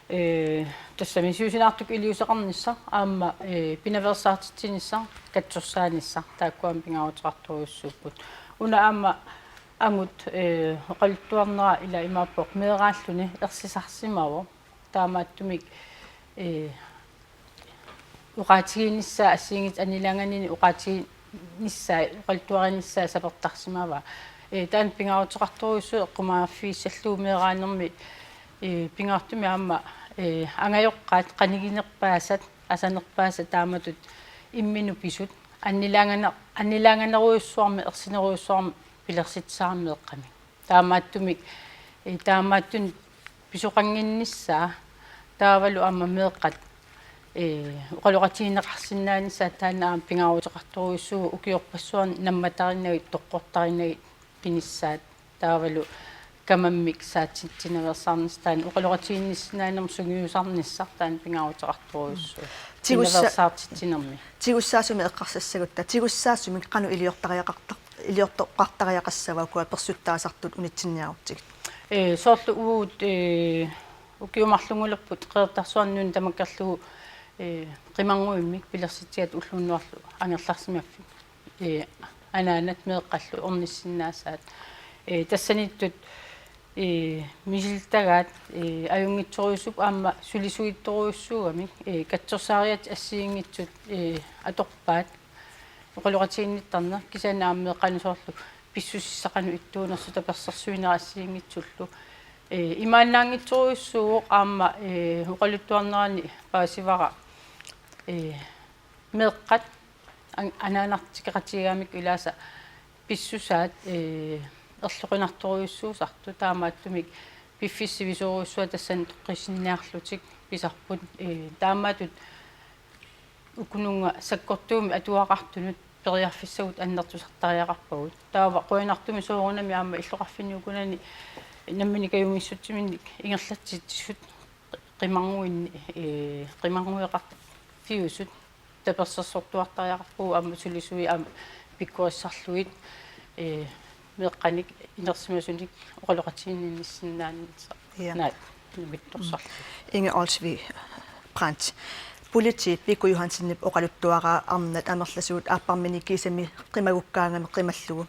ee, tassami siusinaartukkut iliuuseqarnissaq, aamma, ee, pinaveersaartitsinissaq, katsorsaanissaq, taakkua aamma pingaaruteqartorujussuupput. Una aamma angut, ee, oqaluttuarnera ila imaappoq meeraalluni ersisarsimavoq. Taamaattumik, ee, oqaatigiinnissaa assigiinngitsut annilaanganini oqaatigiinnissaa, oqaluttuarinissaa sapertarsimavaa. Ee, taanna pingaaruteqartorujussuuvoq eqqumaaffigissallugu meeraanermi, ee, pingaartumik aamma, ee, angajoqqaat qaniginerpaasat, asanerpaasat taamatut imminut pisut annilaangane-, annilaanganerujussuarmik, ersinerujussuarmik pilersitsisarami meeqqamik. Taamaattumik, ee, taamaattunik pisoqannginnissaa taavalu aamma meeqqat, ee, oqaloqatigineqarsinnaanissaat taanna aamma pingaaruteqartorujussuuvoq ukiorpassuarni nammattarinagit toqqortarinagit pinissaat taavalu kamammik saatsitsinaveersaarnissaq taanna oqaloqatigiinnissinnaanermut sungiusarnissaq taanna pingaaruteqartorujussuuvoq. Tigussa-, pinaveersaartitsinermi. Tigussaasumik eqqarsassagutta, tigussaasumik qanoq iliortariaqartar-, iliortoqartariaqassava ukua persuttaasartut unitsinniarutsigit? Ee, soorlu uagut, ee, ukiut marlunngulerput Qeqertarsuarni Nuummi tamakkerlugu, ee, qimarnguimmik pilersitsigatta ulloq unnuarlu angerlarsimaffik, ee, anaanat meeqqallu ornissinnaasaat. Ee, tassaniittut, ee, misilittagaat, ee, ajunngitsorujussuupput aamma sulisuitsorujussuugamik, ee, katsorsaariaatsit assigiinngitsut, ee, atorpaat oqaloqatiginnittarneq kisianni aamma meeqqanut soorlu pissusissaq qanoq ittuunersoq tapersersuineq assigiinngitsullu. Ee, imaannaanngitsorujussuuvoq aamma, ee, oqaluttuarnerani paasivara Ee, meeqqat an-, anaanartikeqatigigamik ilaasa pissusaat, ee, erloqinartorujussuusartut, taamaattumik piffissaq sivisoorujussuaq tassani toqqissiniarlutik pisarput, ee, taamaattut ukununnga sakkortuumik atuaqartunut periarfissagut annertusartariaqarpagut. Taava qujanartumik soorunami aamma illoqarfinni ukunani nammineq kajumissutsiminnik ingerlatsitsisut qimarnguinni, ee, qimarngueqarfiusut tapersersortuartariaqarpagut aamma sulisui aamma pikkorissarlugit, ee, meeqqanik inersimasunik oqaloqatiginninnissinnaanissaq. Ja. Naak, nukittorsarlugit. Inge Olsvig Brandt. Politiit Viggo Johansenip oqaluttuaraa arnat amerlasuut aapparmini kiisami qimagukkaangami qimallugu.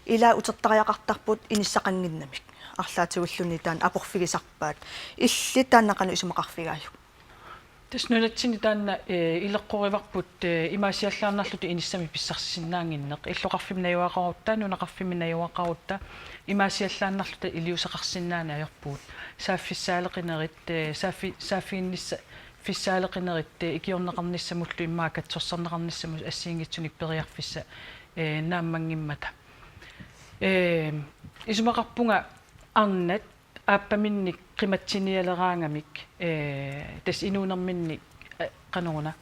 Ilaa utertariaqartarput inissaqannginnamik. Arlaatigulluunniit taanna aporfigisarpaat. Illit taanna qanoq isumaqarfigaajuk? Tassa nunatsinni taanna, eh, ileqqorivarput, eh, imaasiallaannarluta inissamik pissarsisinnaannginneq. Illoqarfimmi najugaqarutta, nunaqarfimmi najugaqarutta, imaasiallaannarluta iliuuseqarsinnaaneq ajorpugut. Saaffissaaleqinerit, eh, saaffi-, saaffiginnissa-, fissaaleqinerit, eh, ikiorneqarnissamullu immaqa katsorsarneqarnissamut assigiinngitsunik periarfissaq, eh, naammanngimmata. Eh, isumaqarpunga arnat aappaminnik qimatsinialeraangamik, eh, tassa inuunerminnik, eh, qanoruna,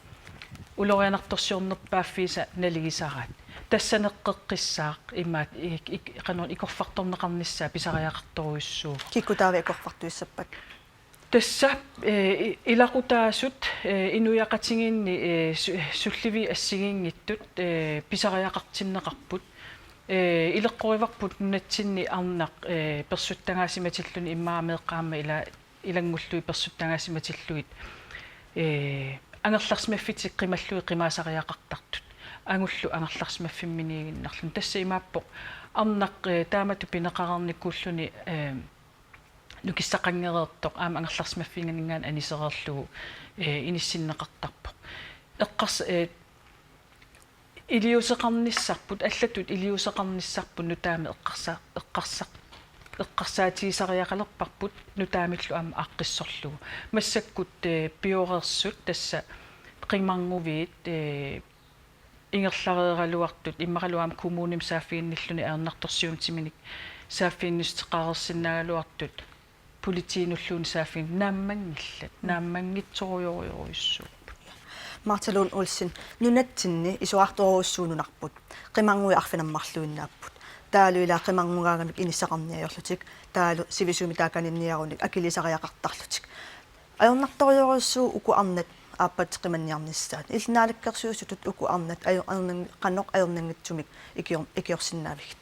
ulorianartorsiornerpaaffiisa naligisaraat. Tassaneqqeqqissaaq imaat ik-, ik-, qanoruna ikorfartorneqarnissaa pisariaqartorujussuuvoq. Kikkut taava ikorfartuissappat? Tassa, eh, i-, ilaqutaasut, eh, inuiaqatigiinni, eh, su-, sulliviit assigiinngitsut, eh, pisariaqartinneqarput. Eh, ileqqorivarput nunatsinni arnaq, eh, persuttagaasimatilluni immaqa meeqqat aamma ila-, ilanngullugit persuttagaasimatillugit, eh, angerlarsimaffitik qimallugit qimaasariaqartartut. Angullu angerlarsimaffimminiiginnarluni. Tassa imaappoq arnaq, eh, taamatut pineqareernikuulluni, eh, nukissaqanngereertoq aamma angerlarsimaffiginningaanniit anisereerlugu, eh, inissinneqartarpoq. Eqqars-, eh, iliuuseqarnissarput, allatut iliuuseqarnissarput nutaamik eqqarsa-, eqqarsa-, eqqarsaatigisariaqalerparput nutaamillu aamma aaqqissorlugu. Massakkut, eh, pioreersut tassa qimarnguviit, eh, ingerlareeraluartut, immaqalu aamma kommunimi saaffiginnilluni ajornartorsiutiminik saaffiginnissuteqareersinnaagaluartut, politiinulluunniit saaffigin-, naammanngillat, naammanngitsorujorujorujussuupput. Martha Lund Olsen, nunatsinni isorartorujussuuvoq nunarput. Qimarnguit arfineq-marluinnaapput. Taavalu ilaa qimarngugaangamik inissaqarniarlutik, taavalu sivisumik taakaninniarunik akilisariaqartarlutik. Ajornartorujorujussuuvoq uku arnat aappaatit qimanniarnissaat. Illit naalakkersuisutut uku arnat ajo-, ajornang-, qanoq ajornanngitsumik ikior-, ikiorsinnaavigit?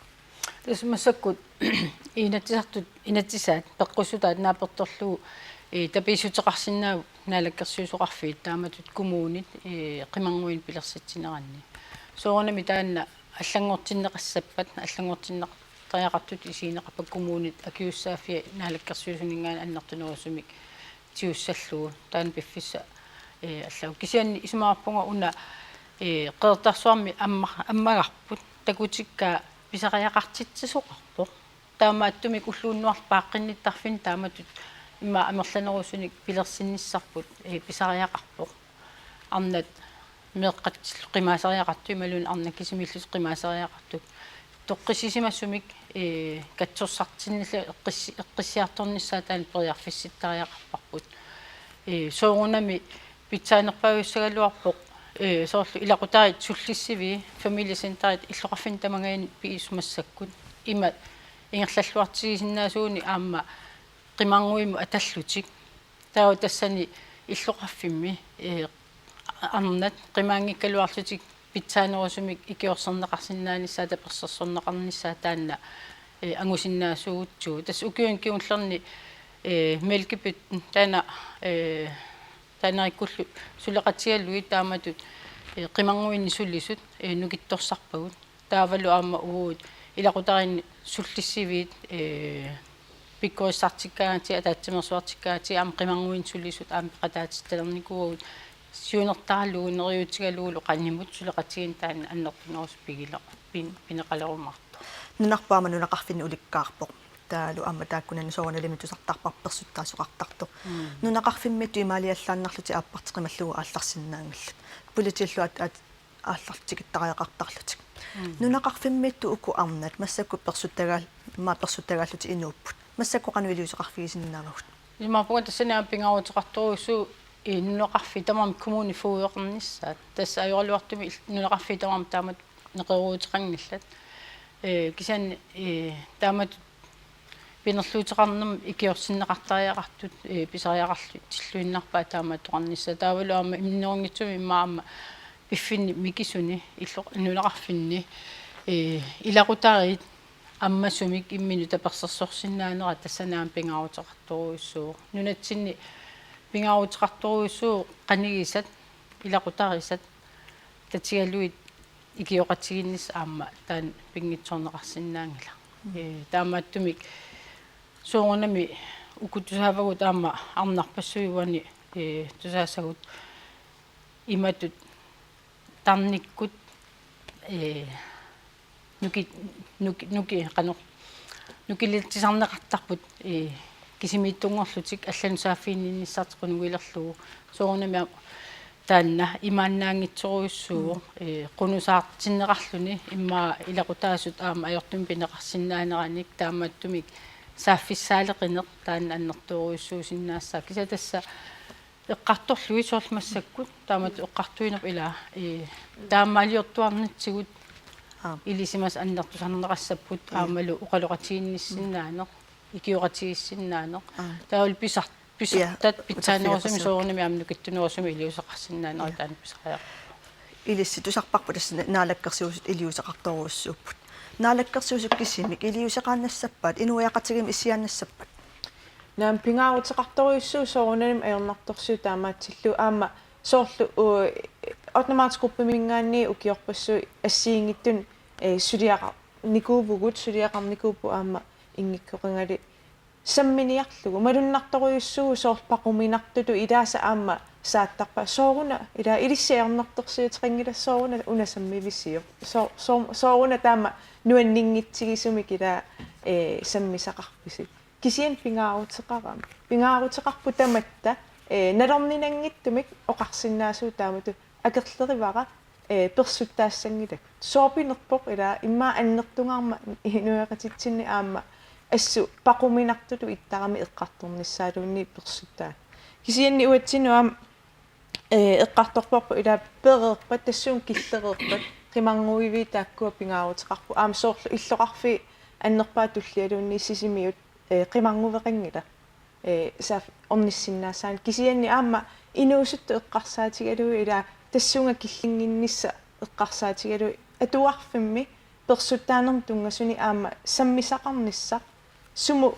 Tassa massakkut Inatsisartut, inatsisaat peqqussutaat naapertorlugu, eh, tapiissuteqarsinnaavoq naalakkersuisoqarfiit taamatut kommunit, eh, qimarnguinik pilersitsineranni. Soorunami taanna allanngortinneqassappat, allanngortinneqartariaqartutut isigineqarpat kommunit akisussaaffiat naalakkersuisuninngaanniit annertunerusumik tigussallugu, taanna piffissaq, eh, allaat. Kisianni isumaqarpunga una, eh, Qeqertarsuarmi amma-, ammagarput, takutikkaa pisariaqartitsisoqarpoq. Taamaattumik ulluunnuarlu paaqqinnittarfinni taamatut immaqa amerlanerusunik pilersinnissarput, eh, pisariaqarpoq. Arnat meeqqatillu qimaasariaqartut imaluunniit arnat kisimiillutik qimaasariaqartut. Toqqissisimasumik, ee, katsorsartinnillu eqqissi-, eqqissiartornissaat taanna periarfissittariaqarparput. Ee, soorunami pitsaanerpaavissagaluarpoq, ee, soorlu ilaqutariit sullissivii, familiecenterit illoqarfinni tamangajanik piisumassakkut. Ima ingerlalluartigisinnaasuunik aamma qimarnguimmut atallutik. Taava tassani illoqarfimmi, ee, arnat qimaanngikkaluarlutik pitsaanerusumik ikiorserneqarsinnaanissaat, tapersersorneqarnissaat taanna, ee, angusinnaasuugutsigu. Tassa ukiuni kingullerni, ee, Mælkebøtten taanna, ee, taanna ikkullu suleqatigalugit taamatut, ee, qimarnguinnik sulisut, ee, nukittorsarpagut. Taavalu aamma uagut ilaqutariinni sullissiviit, ee, pikkorissartikkaangatigit, ataatsimeersuartikkaangatigit aamma qimarnguinnik sulisut aamma peqataatittalernikuuagut siunertaralugu neriuutigalugulu qanimut suleqatigiinneq taanna annertunerusumik pigileq-, pin-, pineqalerumaartoq. Nunarput aamma nunaqarfinni ulikkaarpoq. Taavalu aamma taakkunani soorunalimi tusartarparput persuttaasoqartartoq. Mm. Nunaqarfimmiittut imaaliallaannarlutik aapparteqimallugu aallarsinnaanngillat. Politiillu aat-, aat-, aallartikittariaqartarlutik. Mm. Nunaqarfimmiittut uku arnat massakkut persuttagaal-, immaqa persuttagaallutik inuupput. Massakkut qanoq iliuuseqarfigisinnaavagut? Imaappunga tassani aamma pingaaruteqartorujussuuvoq, ee, nunaqarfiit tamarmik kommunit fogdeqarnissaat. Tassa ajoraluartumik il-, nunaqarfiit tamarmik taamatut neqerooruteqanngillat. Ee, kisianni, ee, taamatut pinerluuteqarnermik ikiortinneqartariaqartut, ee, pisariaqarlutilluinnarpaat taamaattoqarnissaat. Taavalu aamma imminnerunngitsumik immaqa aamma piffinni mikisuni illoq-, nunaqarfinni, ee, ilaqutariit ammasumik imminut tapersersorsinnaanera tassani aamma pingaaruteqartorujussuuvoq. Nunatsinni pingaaruteqartorujussuuvoq qanigisat, ilaqutarisat, tatigalugit ikioqatigiinnissaq aamma taanna pinngitsoorneqarsinnaanngilaq. Mm. Ee, taamaattumik soorunami uku tusaavagut aamma arnarpassuit uani, ee, tusaassagut imatut tarnikkut, ee, nuki-, nuki-, nuki-, qanoq, nukilitsisarneqartarput, ee, kisimiittunngorlutik allanut saaffiginninnissartik qunugilerlugu. Soorunami aamma taanna imaannaanngitsorujussuuvoq, mm, ee, qunusaartinneqarluni immaqa ilaqutaasut aamma ajortumik pineqarsinnaaneranik taamaattumik saaffissaaleqineq taanna annertoorujussuusinnaassaaq. Kisianni tassa eqqartorlugit soorlu massakkut, taamatut eqqartuinerput ilaa, ee, taamaaliortuarnitsigut, aap, ilisimasat annertusarneqassapput, ee, aammalu oqaloqatigiinnissinnaaneq, ikioqatigiissinnaaneq. Aap. Taavalu pisar-, pisartat, ja, pitsaanerusumik uterfigeqassapput soorunami aamma nukittunerusumik iliuuseqarsinnaaneq, ja, taanna pisariaqarpoq. Ilissi tusarparput tassa Naalakkersuisut iliuuseqartorujussuupput. Naalakkersuisut kisimik iliuuseqaannassappat, inuiaqatigiimmik issiaannassappat? Naamik, pingaaruteqartorujussuuvoq soorunalimi ajornartorsiut taamaatsillugu aamma soorlu, u-, ottende marts gruppeminngaanniit ukiorpassuit assigiinngitsunik, ee, suliaqarnikuuvugut, suliaqarnikuupput aamma inngikkoqingali samminiarlugu. Malunnartorujussuuvoq soorlu paquminartutut ilaasa aamma saattarpaat. Sooruna, ilaa, ilissi ajornartorsiuteqanngilaq sooruna una sammivisiuk. Soo-, soo-, sooruna taama nuanninngitsigisumik ilaa, ee, sammisaqarpisi. Kisianni pingaaruteqarami. Pingaaruteqarpoq tamatta, ee, nalorninanngitsumik oqarsinnaasugut taamatut akerlerivara, ee, persuttaassanngilakka. Sooq pinerpoq ilaa immaqa annertungaarmat inuiaqatitsinni aamma assut paquminartutut ittarami eqqartornissaaluunniit persuttaanut. Kisianni uatsinnut aamma, ee, eqqartorparput ilaa pereerpat tassuuna killereerpat qimarnguiviit taakkua pingaaruteqarput. Aamma soorlu illoqarfiit annerpaat tullialuunniit Sisimiut, ee, qimarngueqanngilaq, ee, saaf-, ornissinnaassaanik. Kisianni aamma inuusuttut eqqarsaatigalugit ilaa tassunga killinnginnissaq eqqarsaatigalugit atuarfimmi persuttaanermut tunngasunik aamma sammisaqarnissaq, sumut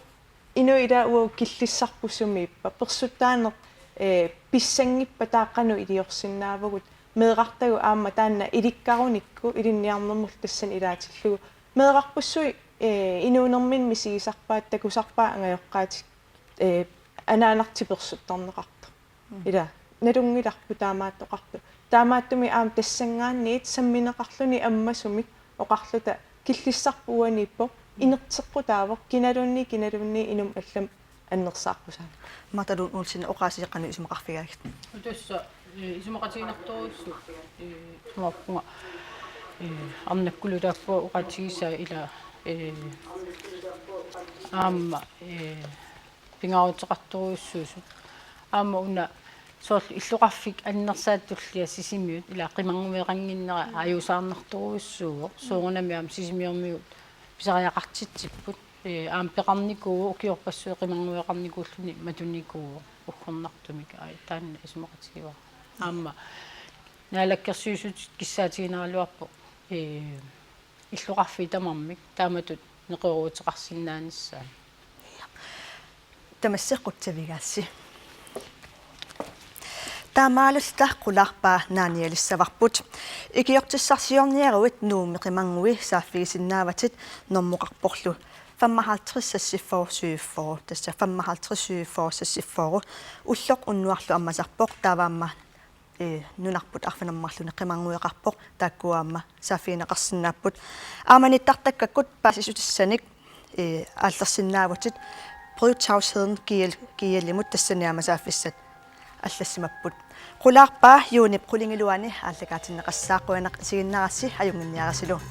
inuit ilaa uagut killissarput sumiippat, persuttaaneq, ee, pissanngippat taava qanoq iliorsinnaavagut, meerartagut aamma taanna ilikkarunikku ilinniarnermullu tassani ilaatillugu. Meerarpassuit, ee, inuunerminni misigisarpaat, takusarpaat angajoqqaatik, ee, anaanartik persuttarneqartoq. Mm. Ilaa, nalunngilarput taamaattoqartoq. Taamaattumik aamma tassanngaanniit sammineqarluni ammasumik oqarluta killissarput uaniippoq, mm, inerteqqutaavoq kinaluunniit, kinaluunniit inummut allamut annersaaqqusaanngilaq. Martha Lund Olsen, oqaasii qanoq isumaqarfigaagit? Tassa, ee, isumaqatiginartorujussuuvoq, ee, isumaqarpunga, ee, arnakkulu taakkua oqaatigisaat ilaa, ee, aamma, ee, pingaaruteqartorujussuusut. Aamma una soorlu illoqarfik annersaat tullia Sisimiut ilaa qimarngueqannginnera ajuusaarnartorujussuuvoq. Soorunami aamma Sisimiormiut pisariaqartitsipput. Ee, aamma peqarnikuuvoq, ukiorpassuit qimarngueqarnikuulluni matunikuuvoq uggornartumik. Aa, taanna isumaqatigivara. Aamma Naalakkersuisut kissaatiginaraluarpoq, ee, illoqarfiit tamarmik taamatut neqerooruteqarsinnaanissaat. Tamassi qutsavigaassi. Taamaalilluta qulaarpaa naanialissavarput. Ikiortissarsiorniaruit Nuummi qimarngui saaffigisinnaavatit normoqarporlu femoghalvtreds seksogfyrre syvogfyrre, tassa femoghalvtreds syvogfyrre seksogfyrre. Ulloq unnuarlu ammasarpoq, taava aamma, ee, nunarput arfineq-marlunut qimarngueqarpoq, taakkua aamma saaffigineqarsinnaapput. Aamma nittartakkakkut paasissutissanik ee, aallarsinnaavutit. Brødtavsheden G L, G L-imut tassani aamma saaffissat allassimapput. Qulaarpaa Juunip qulingiluani aallakaatinneqassaaq, qujanaq isiginnaarassi, ajunnginniarisilu.